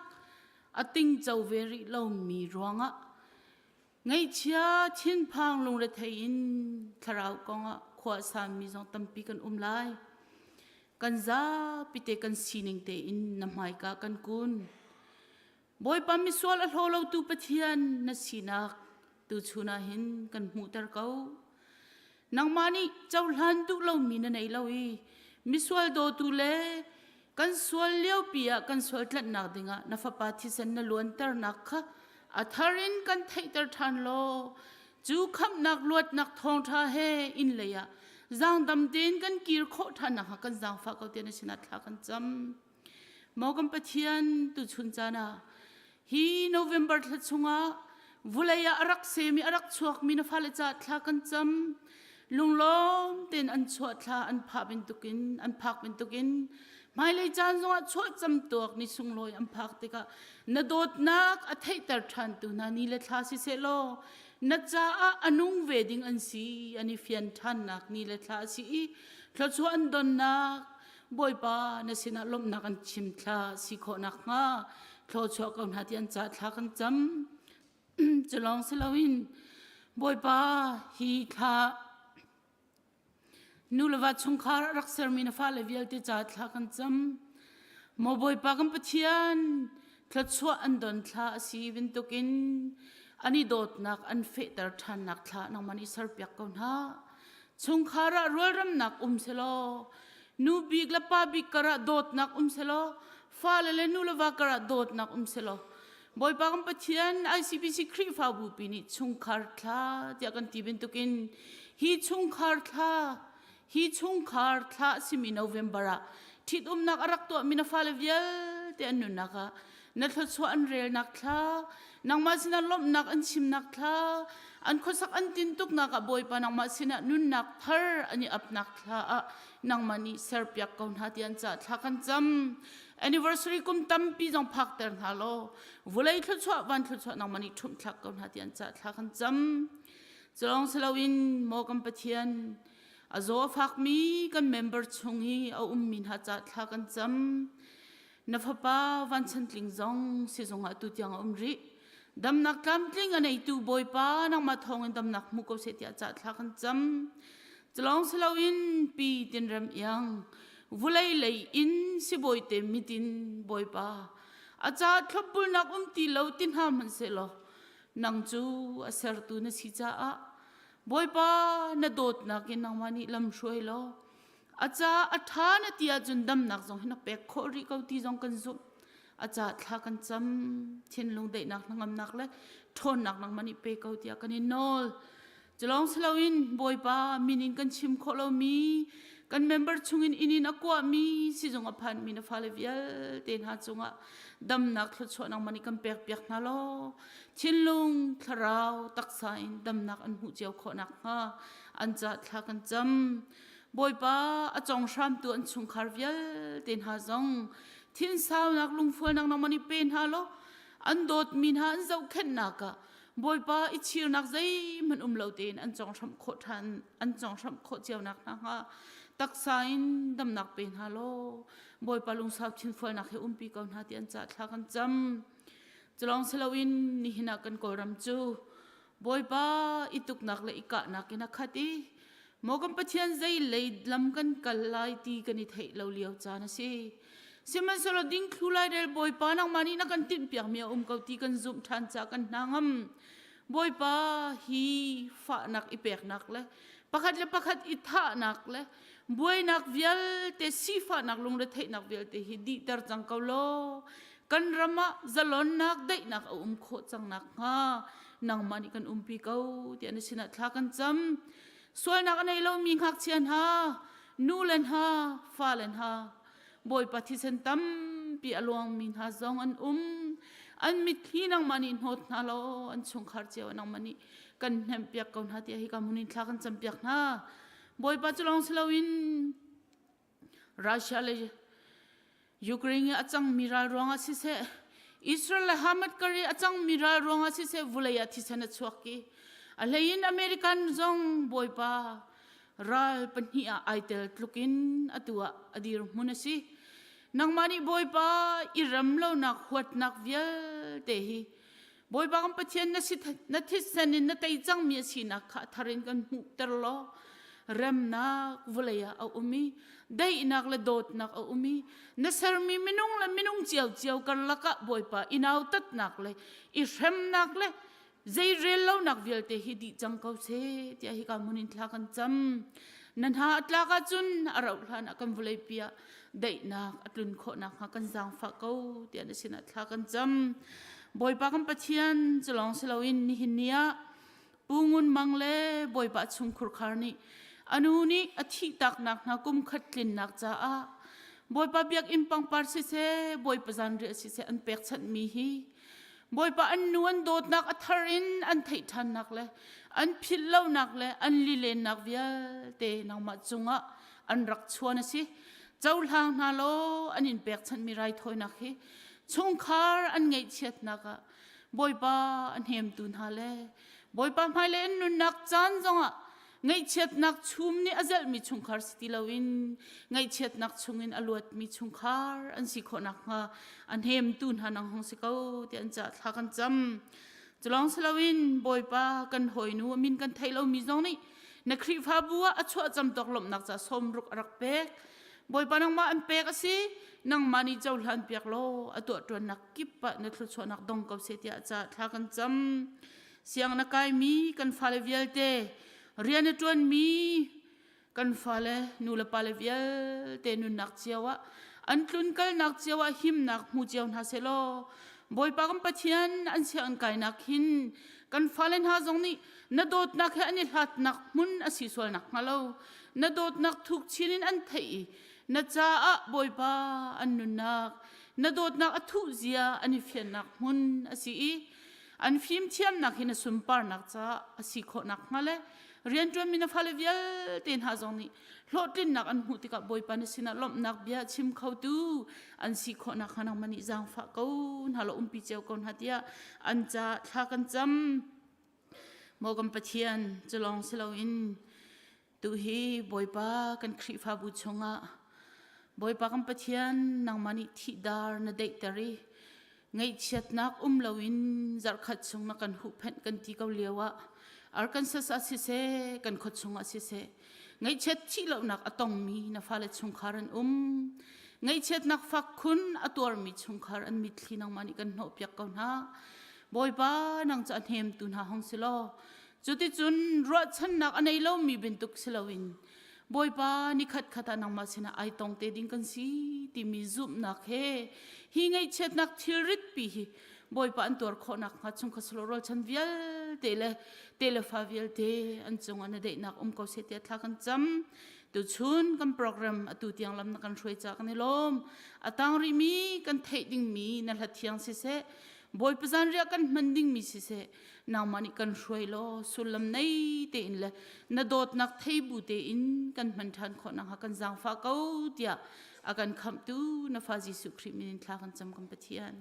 a tingco ve rih lomi ruangah ngaihchia thinphang lungrethei in thlarau kongah khua a sami zong tampi kan um lai. Kan zapite kan sining tein na hmaika kan kun. Bawipa misual a hlaw lotu Pathian na sinak tuchun ah hin kan hmuhter ko. Nangmah nih cohlan duh lomi na nei lo i misual dawtu le kan sual liopi ah kan sual tlanhnak dingah na fapa thisen na luanternak kha a thar in kan theihter ṭhan law cu khamhnak luatnak thawngṭha he inn lei ah zaangdam tein kan kir khawh ṭhan nakhnga kan zaangfah ko tiah na sinah thla kan cam. Maw kan Pathian tuchun caan ah hi November thla chungah vulei ah a rak semi a rak chuakmi na fale caah thla kan cam lunglawm tein an chuah thla an phah bantukin an phak bantukin hmailei caan zongah chuah cam tuak ni sunglawi an phak tikah na dawtnak a theihter ṭhan tu hna ni le thla siseh law na caah a nung ve ding an si an i fian ṭhannak ni le thla a si i thluachuah an donnak Bawipa na sinah lawmhnak an chim thla si khawh nakhnga thluachuah ko hna ti an ca thla kan cam. Cu lawng si loin Bawipa hi thla Nu le va chungkhar a rak sermi na fale vialte ca thla kan cam. Maw Bawipa kan Pathian, thluachuah an don thla a si bantukin an i dawtnak an fehter ṭhannak thla nangmah nih serpiak ko hna. Chungkhar ah rualremnak um selaw, nu bik le pa bik karah dawtnak um selaw, fale le nu le va karah dawtnak um selaw, Bawipa kan Pathian ICBC Khrihfabu pi nih chungkhar thla tiah kan ti bantukin hi chungkhar thla hi chungkhar thla a simi November ah ṭhitumnak a rak tuahmi na fale vialte an nunnak ah na thluachuah an relnak thla nangmah sinah lawmhnak an chimnak thla an khuasak an tintuknak ah Bawipa nangmah sinah nunnak thar an i apnak thla ah nangmah nih serpiak ko hna ti an ca thla kan cam anniversary kum tampi zong phakter hna law vulei thluachuah van thluachuah nangmah nih ṭhumh thlak ko hna ti an ca thla kan cam culong siloin maw kan Pathian a zaw a fakmi kan member chung i a ummi hna ca thla kan cam na fapa vanchan tling zong sizung ah tu tiang a um rih damnak tlamtling a neitu Bawipa nangmah thawngin damnak hmu ko seh tiah ca thla kan cam culong siloin pi tinrem iang vulei lei in sibawi te mitin Bawipa a ca thlopbulnak um ti lo ti hna hmanhsehlaw nang cu a sertu na si caah Bawipa na dawtnak in nangmah nih lam hruai law a ca a ṭha na ti ahcun damnak zong hi na pek khawh rih ko ti zong kan zumh a ca thla kan cam thinlung daihnak hnangamnak le ṭhawnnak nangmah nih pe ko tiah kan in nawl Culawng si loin Bawipa min in kan chim khawh lomi kan member chungin inn in a kuahmi sizung a phanmi na fale vialte hna cungah damnak thluachuah nangmah nih kan pekpiak hna law thinlung thlarau taksa in damnak an hmuh cio khawh nakhnga an ca thla kan cam Bawipa a cong hramtu an chungkhar vialte hna zong thinsaunak lungfualnak nangmah nih pe hna law an dawtmi hna an zohkhenhnak ah Bawipa i chirnak zeihmanh um lo tein an conghramh khawh ṭhan an conghramh khawh cio nak hna hnga taksa in damnak pe hna law Bawipa lungsau thinfualnak he umpi ko hna ti an ca thla kan cam culawng siloin nihin ah kan Kawlram cu Bawipa i tuknak le i kahnak in a khat i Maw kan Pathian zei lei lam kan kal lai ti kan i theih lo lio caan a si. Sihmanhsehlaw dingthlu lairel Bawipa nangmah nih na kan tinhpiakmi a um ko ti kan zumh ṭhan caah kan hna ngam. Bawipa hi fahnak i peknak le pakhat le pakhat i thahnak le buainak vialte sifahnak lungretheihnak vialte hi dihter cang ko law kan ram ah zalonnak daihnak a um khawh cang nakhnga nangmah nih kan umpi ko tiah na sinah thla kan cam. Sualnak a nei lomi ngakchia hna, nu le hna, fale hna, Bawipa thisen tampi a luangmi hna zong an um. An mitthli nangmah nih hnawt hna law an chungkhar cio nangmah nih kan hnemhpiak ko hna tiah hika hmun in thla kan campiak hna. Bawipa cu lawng si loin Russia le Ukraine i a cangmi ral ruangah siseh, Israel le Hamas kar i a cangmi ral ruangah siseh vulei ah thisen a chuak i a hleiin American zong Bawipa ral pahnih ah ai tel tluk in atu ah a dirhmun a si. Nangmah nih Bawipa i rem lonak huatnak vialte hi Bawipa kan Pathian na, si, na thisen in na tei cangmi a sinak kha a thar in kan hmuhter law remnak vawlei ah a um i daihnak le dawtnak a um i na sermi minung le minung ciocio karlak ah Bawipa i nautatnak le i hremnak le zei rel lonak vialte hi dih cang ko seh tiah hika hmun in thla kan cam na hna a tlak ahcun a rauh hlan ah kan vawlei pi ah daihnak a tlun khawh nakhnga kan zaangfah ko tiah na sinah thla kan cam Bawipa kan Pathian cu lawng si loin nihin ni ah Pu Ngun Mang le Bawipa chungkhur khar nih anu nih a thih taknak hna kum khat tlinnak caah Bawipa biakinn pangpar siseh Bawipa zanriah siseh an pekchanhmi hi Bawipa an nu an dawtnak a thar in an theih ṭhannak le an philh lonak le an lilennak vialte nangmah cungah an rak chuan a si cohlang hna law an in pekchanhmi raithawinak hi chungkhar an ngaihchiatnak ah Bawipa a hnemtu hna le Bawipa hmailei an nunnak caan zongah ngaihchiatnak chum nih a zelhmi chungkhar si ti loin ngaihchiatnak chungin a luatmi chungkhar an si khawh nakhnga a hnemtu hna nang hong si ko ti an cah thla kan cam culawng si loin Bawipa kan hawinu a min kan theih lomi zong nih. Na Khrihfabu ah a chuah cam tawk lawmhnak ca sawmruk a rak pek. Bawipa nangmah an pek a si, nangmah nih cohlan piak law a tuah ṭuannak kip ah na thluachuahnak dong ko seh tiah ca thla kan cam. Siang na kaimi kan fale vialte, rian a ṭuanmi kan fale nu le pale vialte nunnak cio ah an tlunkalnak cio ah himnak hmu cio hna selaw Bawipa kan Pathian an sianginn kainak hin kan fale hna zong nih na dawtnak he an i hlatnak hmun a si sual nak hnga lo na dawtnak thuk chin in an theih i na caah Bawipa an nunnak na dawtnak a thuh zia an i fiannak hmun a si i an fimthiamnak hi na sunparnak caah a si khawhnak hnga le rianṭuanmi na fale vialte hna zong nih hlawhtlinnak an hmuh tikah Bawipa na sinah lawmhnak bia chim khotu an si khawhnak hnga nangmah nih zaangfah ko hna law umpi cio ko hna tiah an ca thla kan cam. Maw kan Pathian cu lawng si loin tuhi Bawipa kan Khrihfabu chungah Bawipa kan Pathian nangmah nih thihdar na deihter i ngaihchiatnak um loin zarhkhat chung na kan huhphenh kan ti ko lio ah Arkansas ah siseh kan khua chung ah siseh ngaihchiat thih lonak a tongmi na fale chungkhar an um ngaihchiatnak fak khun a tuarmi chungkhar an mitthli nangmah nih kan hnawhpiak ko hna Bawipa nang cu a hnemtu hna hong si law cuticun ruahchannak a nei lomi bantuk si loin Bawipa nikhat khat ah nangmah sinah ai tong te ding kan si timi zumhnak he hi ngaihchiatnak thilrit pi hi Bawipa an tuar khawhnak hnga chungkhat solo rualchan vialte le telefa vialte an cungah na daihnak um ko seh tiah thla kan cam tuchun kan program atu tiang lam na kan hruai ca kan i lawm a tang rihmi kan theih dingmi na hla thiang siseh Bawipa zanriah kan hman dingmi siseh nangmah nih kan hruai law sullam nei tein le na dawtnak theibu tein kan hman ṭhan khawh nakhnga kan zaangfah ko tiah a kan khamhtu na fa Jesuh Khrih min in thla kan cam kan Pathian.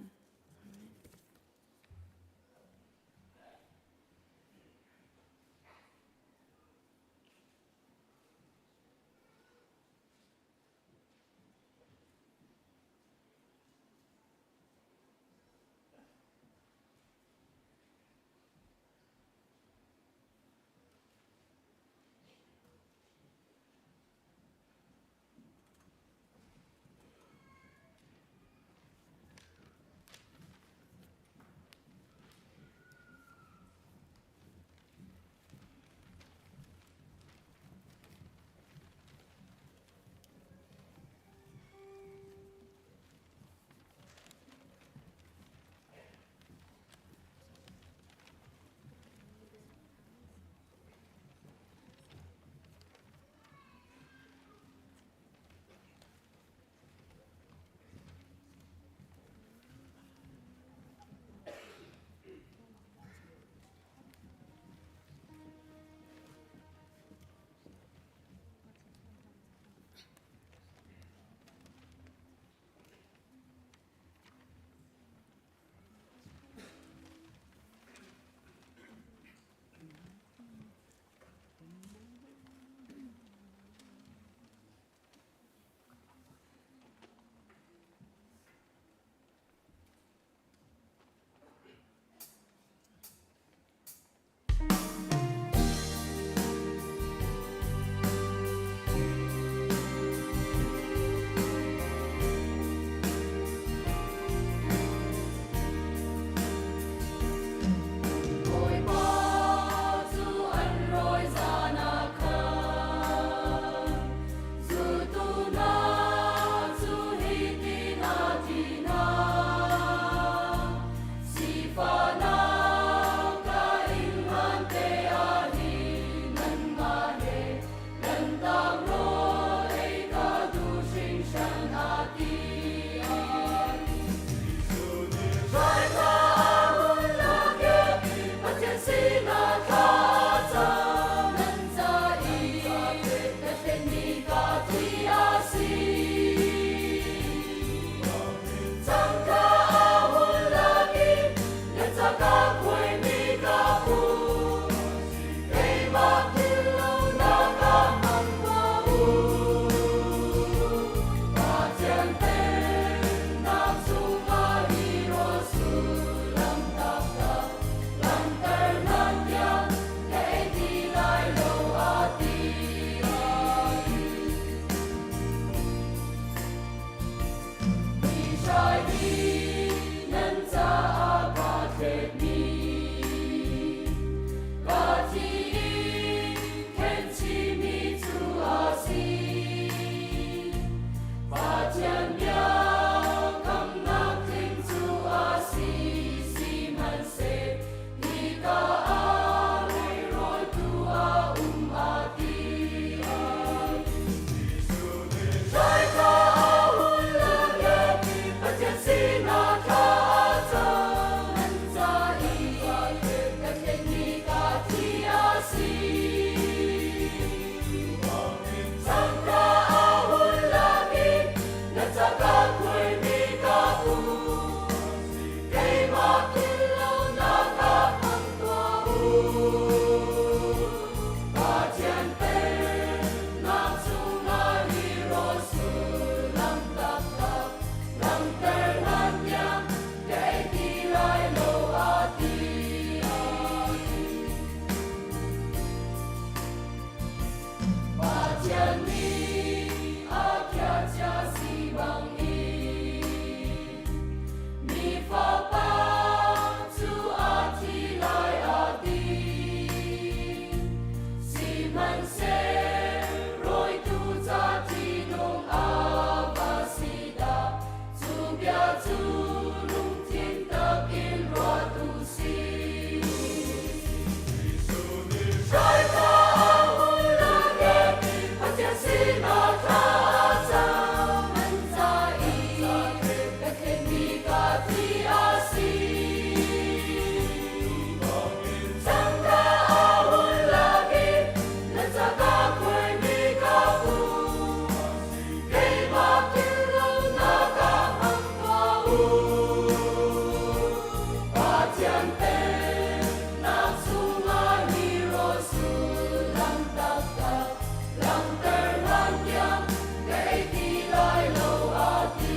Pathian pennak chungah hero sullam taktak langhter hlan tiang ka ei ti lai lo a ti.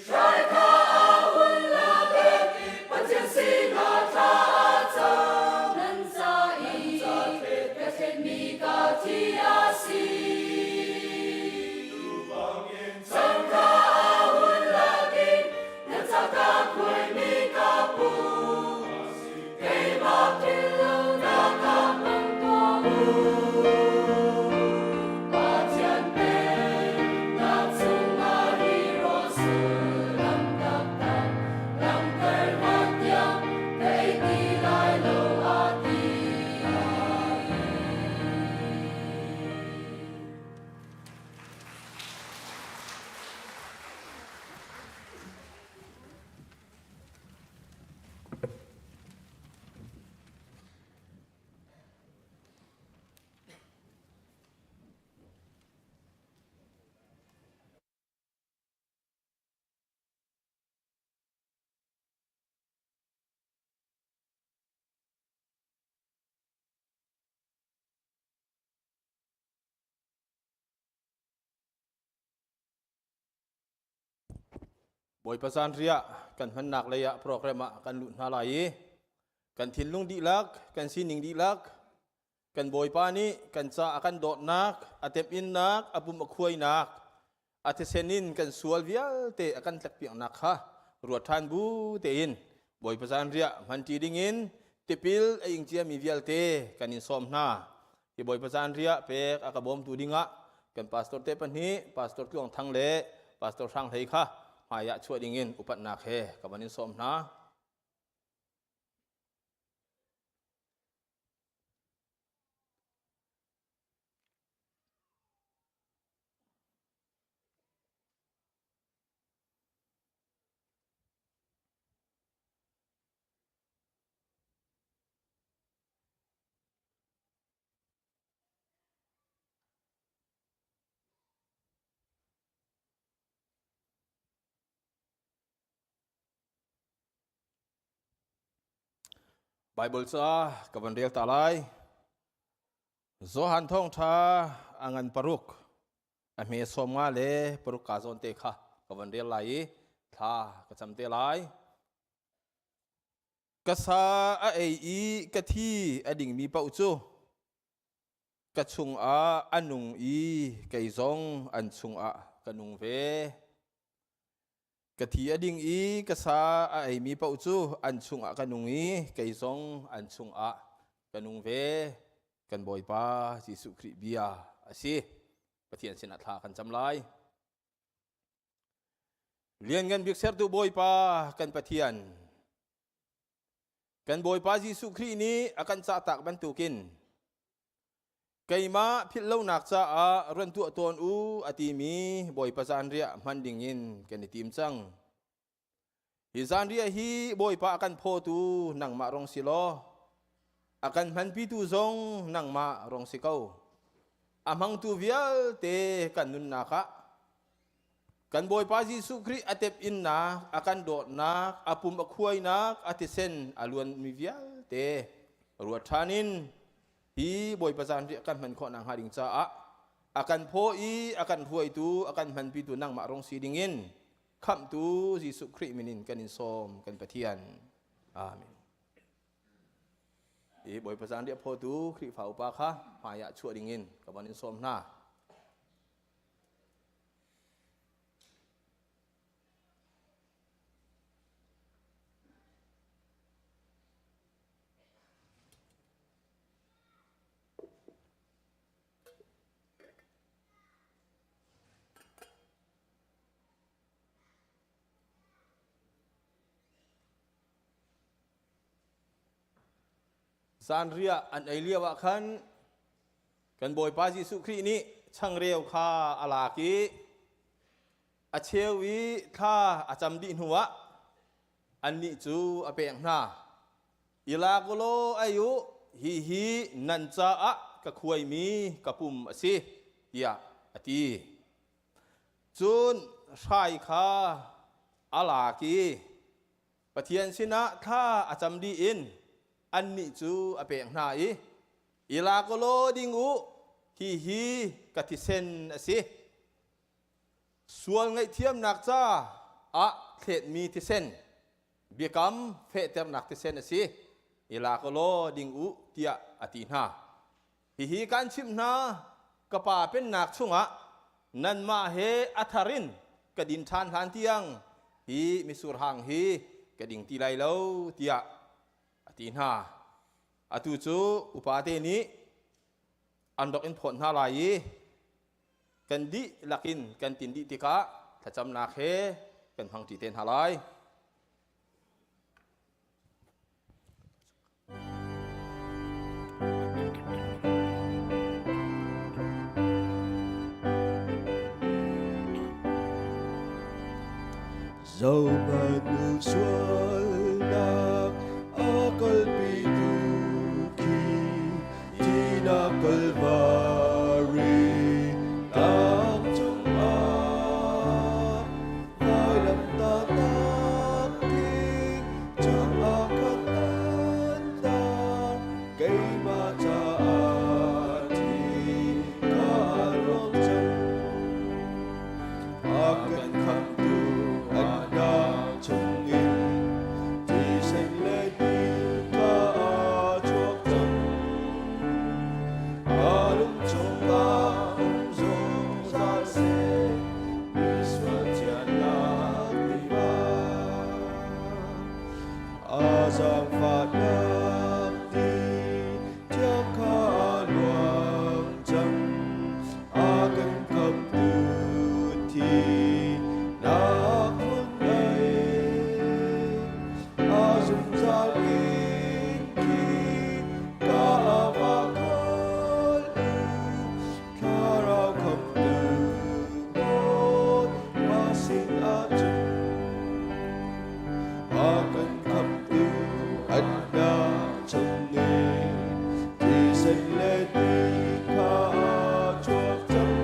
Hrai kha a hun lak i Pathian sinah thla a cam. Nan ca i ka thletmi ka thi a si. Cang kha a hun lak i nan ca ka khuaimi ka pu. Keimah philhlonak ah hmang tuah u. Pathian pennak chungah hi rawl sullam taktak langhter hlan tiang ka ei ti lai lo a ti. Bawipa zanriah kan hmannak lei ah program ah kan luh hna lai i kan thinlung dihlak, kan sining dihlak, kan Bawipa nih kan ca a kan dawtnak, a temhinnak, a pum a khuainak, a thisen in kan sual vialte a kan tlekpiaknak kha ruat ṭhan bu tein Bawipa zanriah hmanṭi dingin tipil a ing ciami vialte kan in sawm hna. Hi Bawipa zanriah pek a ka bawmtu dingah kan pastor te pahnih, Pastor Tluang Thang le Pastor Hrang Hlei kha hmaiah chuah dingin upatnak he ka van in sawm hna. Bible ca ka van rel ta lai. Johan thawngṭha a ngan paruk a hme 50 le paruk ka zawn te kha ka van rel lai i thla ka cam te lai. Ka sa a ei i ka thi a dingmi paoh cu ka chungah a nung i kei zong an chungah ka nung ve. Ka thi a ding i ka sa a eimi paoh cu an chungah ka nung i kei zong an chungah ka nung ve. Kan Bawipa Jesuh Khrih bia a si. Pathian sinah thla kan cam lai. Lianngan bik sertu Bawipa kan Pathian, kan Bawipa Jesuh Khrih nih a kan cahtak bantukin keimah philhlonak caah run tuah tawn u a timi Bawipa zanriah hman dingin kan i tim cang. Hi zanriah hi Bawipa a kan phawtu nangmah rong si law, a kan hmanpitu zong nangmah rong si ko. A hmangtu vialte kan nunnak ah kan Bawipa Jesuh Khrih a tep-innak, a kan dawtnak, a pum a khuainak, a thisen a luanmi vialte ruat ṭhan in hi Bawipa zanriah kan hman khawh nakhnga ding caah a kan phaw i a kan hruaitu, a kan hmanpitu nangmah rong si dingin Khamhtu Jesuh Khrih min in kan in sawm kan Pathian. Amen. Hi Bawipa zanriah phawtu Khrihfa upa kha hmaiah chuah dingin ka van in sawm hna. Zanriah an ei lio ah khan kan Bawipa Jesuh Khrih nih changreu kha a lak i a cheu i thla a cam dih hnuah annih cu a pek hna. I lak u law ei u, hihi nan caah ka khuaimi ka pum a si, tiah a ti. Cun hrai kha a lak i. Pathian sinah thla a cam dih in annih cu a pek hna i, I lak u law ding u, hihi ka thisen a si. Sual ngaihthiamnak ca ah thletmi thisen, biakam fehternak thisen a si. I lak u law ding u, tiah a ti hna. Hihi kan chimh hna, ka Pa pennak chungah nanmah he a thar in ka din ṭhan hlan tiang hi mitsur hang hi ka ding ti lai lo, tiah a ti hna. Atu cu upate nih an rak in phawt hna lai i kan dihlak in kan tin dih tikah thlacamnak he kan hmangṭi te hna lai. Zohmanh sualnak a kalpitu khi thihnak Kalvari tlang cungah vailamtahnak thing cungah khan an tar keimah caah thi kha a luang cang. A kan khamhtu annak chungin thisen le ti kha a chuak cang. Ka lung chungah um zungzal seh, misual thiannak tiva. A zaangfahnak ti thiang kha a luang cang. A kan khamhtu thihnak hmun lei a zungzal in khi ka va khawl u thlarau khamhtu Bawipa sin ahcun a kan khamhtu annak chungin thisen le ti kha a chuak cang.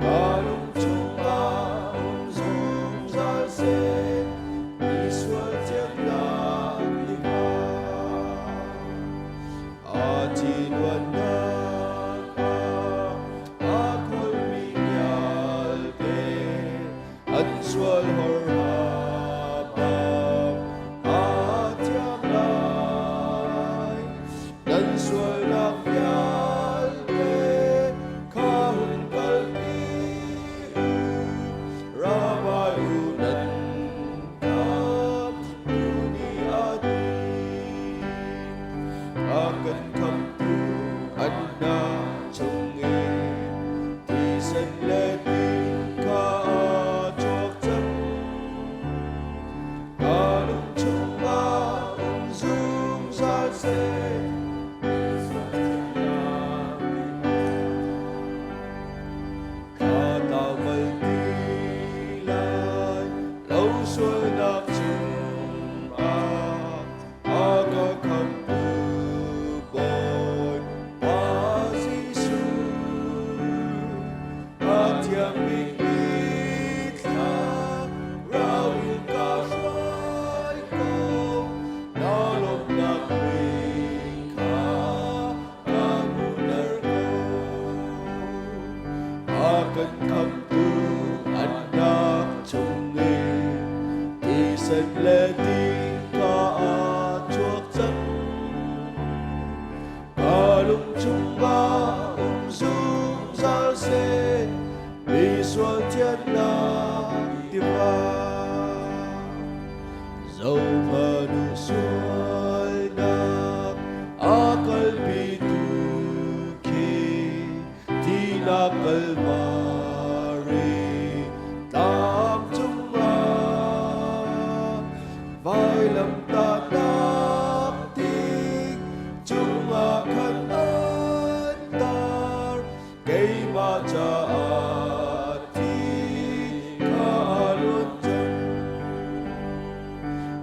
Ka lung chungah um zungzal seh, misual thiannak ni kha. A thi luannak ah aa kholmi vialte an sual horha bang aa thiang lai. Nan sualnak vialte kha hun kalpi u, Rabbi u nan kap tuni a ti. A kan khamtu annak chungin thisen le ti kha a chuak cang. Ka lung chungah um zungzal seh. Ka tau bal ti lai lo sualnak chungah a ka khamtu Bawipa Jesuh a thiang bikmi thlarau in ka hruai ko na lawmhnak mui kha ka hmuhter ko a kan khamtu annak chungin thisen le ti kha a chuak cang. Ka lung chungah um zungzal seh, misual thiannak tiva. Zohmanh u sualnak a kalpitu khi thihnak Kalvari tlang cungah vailamtahnak thing cungah khan an tar keimah caah thi kha a luan cang.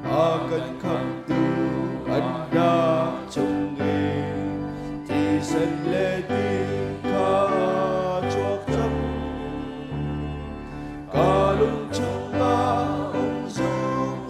A kan khamhtu annak chungin thisen le ti kha chuak cang. Ka lung chungah um zungzal.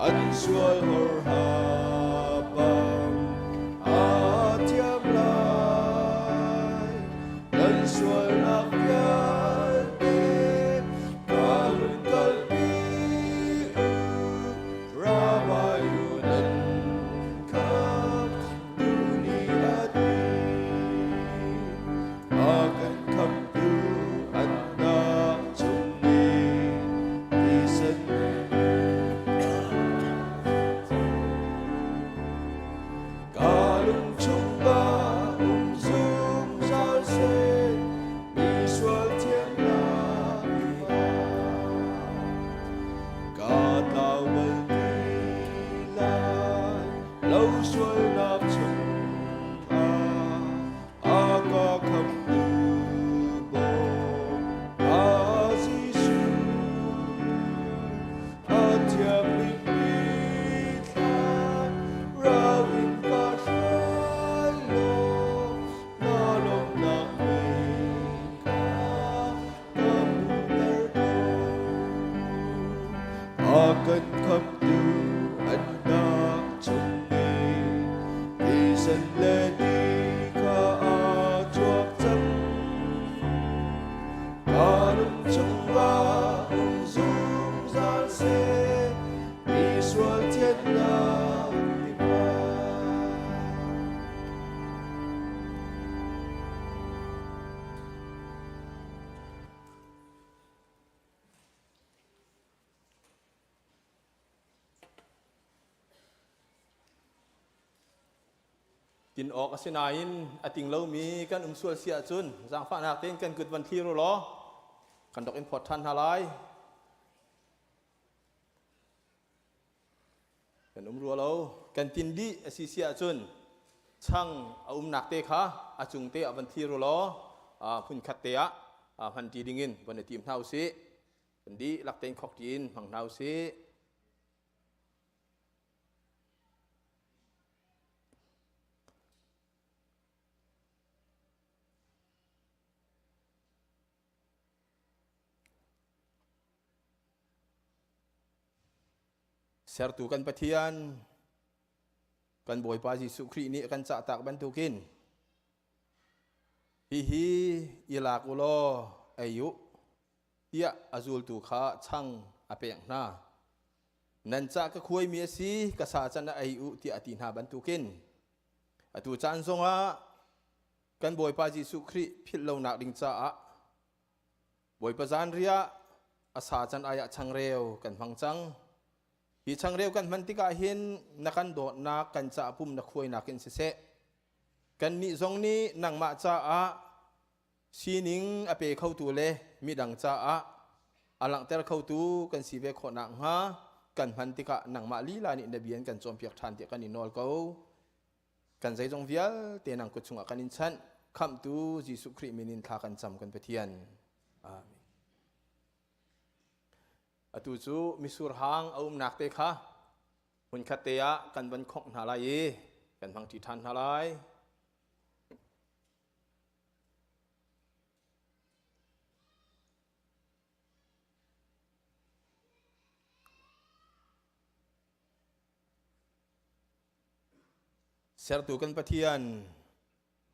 An sual horha bang aa thiam lai. Kan sualnak vialte ka hun kalpi u. Rabbi u nan khamh tuni a ti. A kan khamhtu an nak chung i thisen Ka lung chungah um zungzal seh, mi sual thiannak i Ka tlau bal ti lai lo sualnak chungah a ka khamhtu Bawipa Jesuh a thianghlimmi thlarau in ka hruai law na lawmhnak mei kha ka hmuhter ko. A kan khamhtu an nak chung i thisen le ti kha aa chuak cang. Ka lung chungah um zungzal seh, mi sual thiannak tiva. Tin awk a si nain a ting lomi kan um sual si ahcun zaangfahnak tein kan kut van thlir u law kan rak in phawt ṭhan hna lai. Kan um rua lo. Kan tin dih a si si ahcun chang a umnak te kha a cung te ah van thlir u law hmun khat te ah hman ṭi dingin van i tim hna u sih. Kan dihlak tein khok ṭi in hmang hna u sih. Sertu kan Pathian, kan Bawipa Jesuh Khrih nih a kan cahtak bantukin hihi i lak u law ei u tiah a zultu kha chang a pek hna. Nan ca ka khuaimi a si, ka sa can ah ei u tiah a ti hna bantukin atu caan zongah kan Bawipa Jesuh Khrih philh lonak ding caah Bawipa zanriah a sa can ai ah changreu kan hmang cang. Hi changreu kan hman tikah hin na kan dawtnak kan ca pum na khuainak in siseh kannih zong nih nangmah caah sining a pe khotu le midang caah a langhter khotu kan si ve khawh nakhnga kan hman tikah nangmah lila nih na bia in kan cawnpiak ṭhan tiah kan i nawl ko. Kan zeizong vialte nang kut chungah kan in chanh. Khamhtu Jesuh Khrih min in thla kan cam kan Pathian. Amen. Atu cu misur hang a umnak te kha hmunkhat te ah kan van khongh hna lai i kan hmang ṭi ṭhan hna lai. Sertu kan Pathian,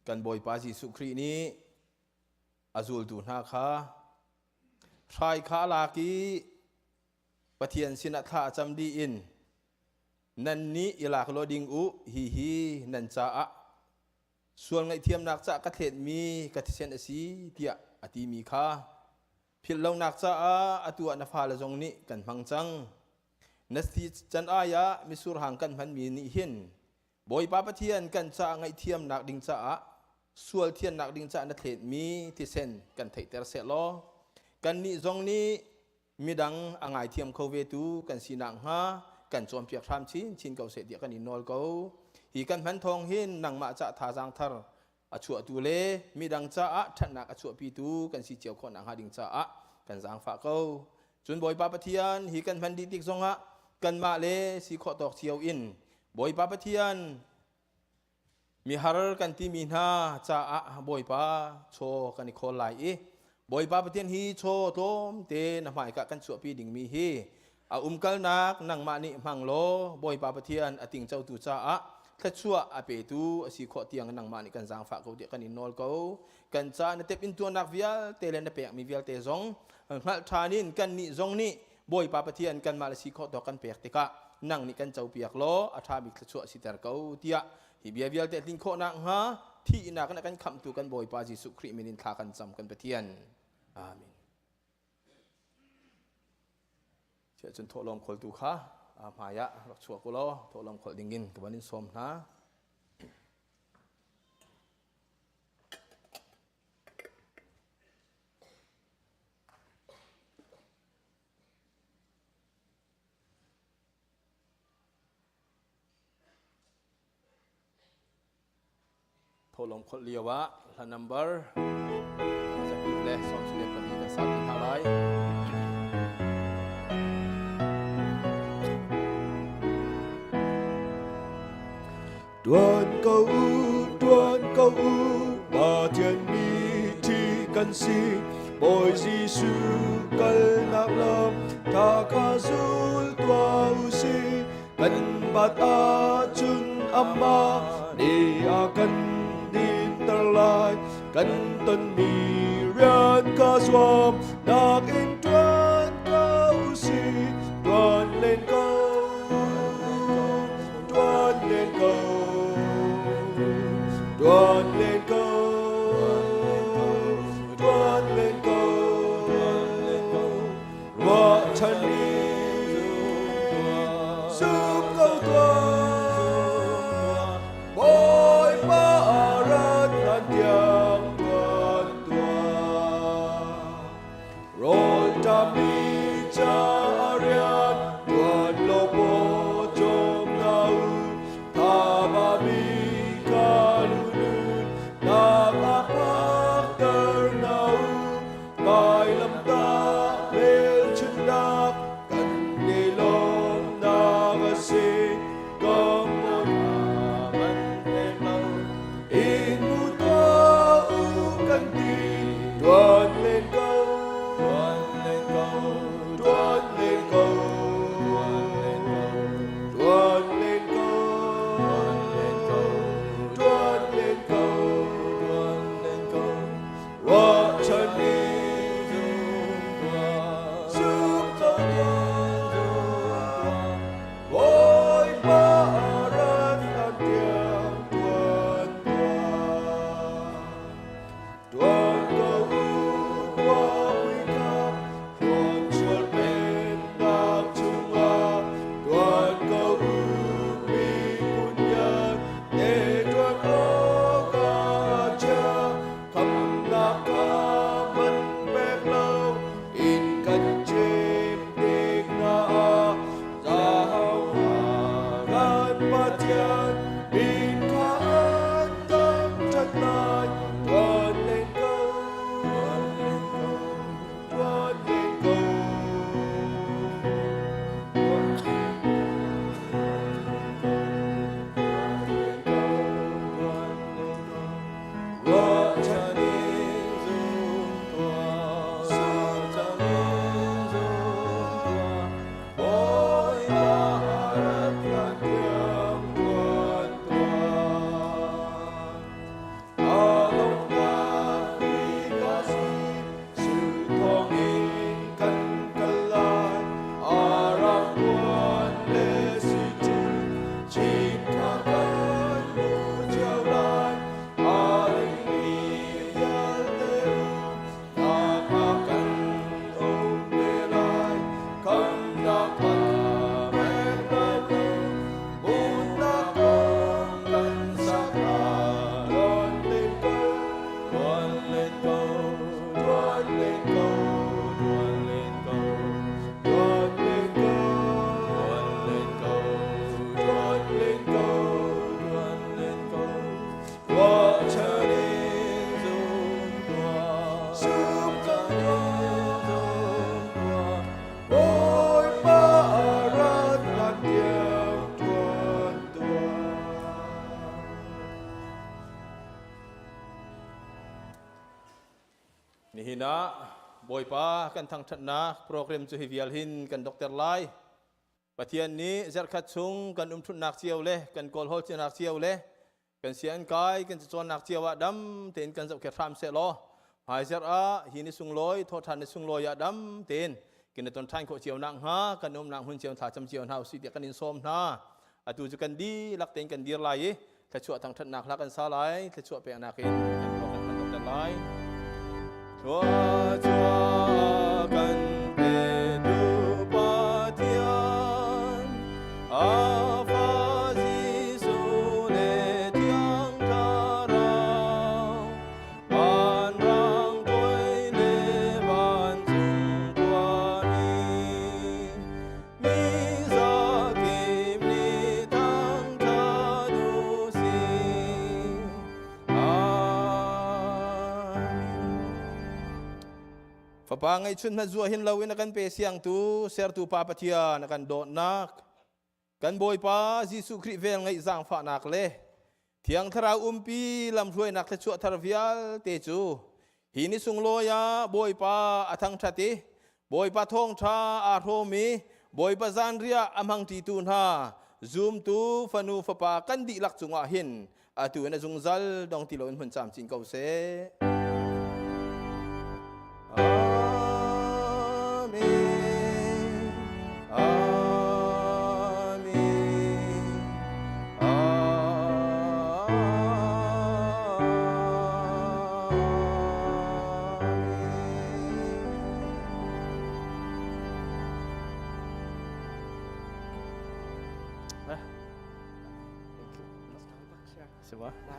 kan Bawipa Jesuh Khrih nih a zultu hna kha hrai kha a lak i Pathian sinah thla a cam dih in nannih i lak law ding u, hihi nan caah sual ngaihthiamnak cah ka thletmi ka thisen a si tiah a timi kha philh lonak caah atu ah na fale zong nih kan hmang cang. Na thi can ai ah misur hang kan hmanmi nih hin Bawipa Pathian kan caah ngaihthiamnak ding caah sual thiannak ding caah na thletmi thisen kan theihter seh law kannih zong nih midang a ngaithiam kho ve tu kan si nakhnga kan cawnpiak hram chinchin ko seh tiah kan in nawl ko. Hi kan hman thawng hin nangmah cah thazaang thar a chuahtu le midang caah ṭhatnak a chuahpitu kan si cio khawh nakhnga ding caah kan zaangfah ko. Cun Bawipa Pathian hi kan hman dih tik zongah kanmah le si khawh tawk cio in Bawipa Pathian mihar kan timi hna caah Bawipa chaw kan i khawl lai i Bawipa Pathian hi chaw tlawmte na hmaika kan chuahpi dingmi hi A umkalnak nangmah nih hmang law Bawipa Pathian a tingcotu caah thluachuah a petu a si khawh tiang nangmah nih kan zaangfah ko tiah kan in nawl ko. Kan ca na tep in tuahnak vialte le na pekmi vialte zong hngalh ṭhan in kannih zong nih Bawipa Pathian kanmah le si khawh tawk kan pek tikah nang nih kan copiak law a ṭha bik thluachuah siter ko tiah hi bia vialte tlin khawh nakhnga thihnak in a kan khamhtu kan Bawipa Jesuh Khrih min in thla kan cam kan Pathian. Amen. Chiah cun thawhlawm kholtu kha hmai ah rak chuak u law thawhlawm kholh dingin ka van in sawm hna. Thawhlawm kholh lio ah hla number 294 kan sa ti hna lai. Tuan ko u, tuan ko u, Pathian mi thi kan si. Bawi Jesuh kalnak lam tha kha zul tuah u si. Kan bat ahcun amah nih a kan dinter lai. Kan tonmi rian kha zuam nak in ṭuan ko si. Ṭuan len ko, ṭuan len ko, ṭuan len ko, ṭuan len ko. Ruahchan zum ko tuah, Bawipa rat hlan tiang tuan tuah. Rawlṭammi ca rian tuan law paw cawm hna u, thaba mi ka lunun nak a phakter hna u. Vailamtah hmelchunhnak kan i lawmnak a si. Ka hmun man pek lo in mu tuah u kan ti. Tuan len ko, tuan len ko, tuan len ko, tuan len ko, tuan len ko, tuan len ko, tuan len ko, tuan len ko. Ruahchan in zum ko tuah, Bawipa rat hlan tiang tuan tuah. Tuan ko u khuapi kha, hluan sual pennak chungah, tuan ko u miphun vialte tuan awkah a chia. Khamnak kha man pek lo in kan chim tik hna ah Jehovah kan Pathian min kha an thangṭhat lai. Tuan len ko, tuan len ko, tuan len ko. Tuan len ko, tuan len ko, tuan len ko. Ruahchan in zum tuah, ruahchan in zum tuah, Bawipa rat hlan tiang tuan tuah. A donghnak bik a si, sur thawngin kan kal lai, a rak tuan le si cu, chin kha kan hmu cio lai. A dingmi vialte um nak ah kan um te lai. Khamnak kha pek lo hmunnak kong kan sak lai. Tuan len ko, tuan len ko, tuan len ko, tuan len ko, tuan len ko, tuan len ko, tuan len ko, tuan len ko. Ruahchan in zum tuah, zum ko tuah, zum tuah. Bawipa rat hlan tiang tuan tuah. Nihin ah Bawipa kan thangṭhatnak program cu hi vial hin kan dokter lai. Pathian nih zarhkhat chung kan umṭhutnak cio le kan kawlhawl cionak cio le kan sian kai kan cacawnnak cio ah dam tein kan zohkhet hram seh law hmaizarh ah hi ni sunglawi thawhṭhan ni sunglawi ah dam tein kan i ton ṭhan khawh cio nak hnga kan umnak hmun cio thlacam cio hna usih tiah kan in sawm hna. Atu cu kan dihlak tein kan dir lai i thluachuah thangṭhatnak hla kan sa lai, thluachuah peknak in kan kan kan dokter lai. Thluachuah kan petu Pathian, a fa Jesuh le Thiang Thlarau, vanrang toi le vancung khuami, mi zakip nih thangṭhat u sih. Amen. Fapa ngeihchun hmanh zuah hin loin a kan pe siangtu sertu Pa Pathian a kan dawtnak kan Bawipa Jesuh Khrih vel ngeih zaangfahnak le Thiang Thlarau umpi lamhruainak thluachuah thar vialte cu hi ni sunglawi ah Bawipa a thangṭhat i Bawipa thawngṭha aa hrawm i Bawipa zanriah a hmangṭitu hna zumtu fanu fapa kan dihlak cungah hin atu in a zungzal dong ti loin hmun camcin ko seh. Amen. Amen.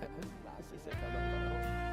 Thank you.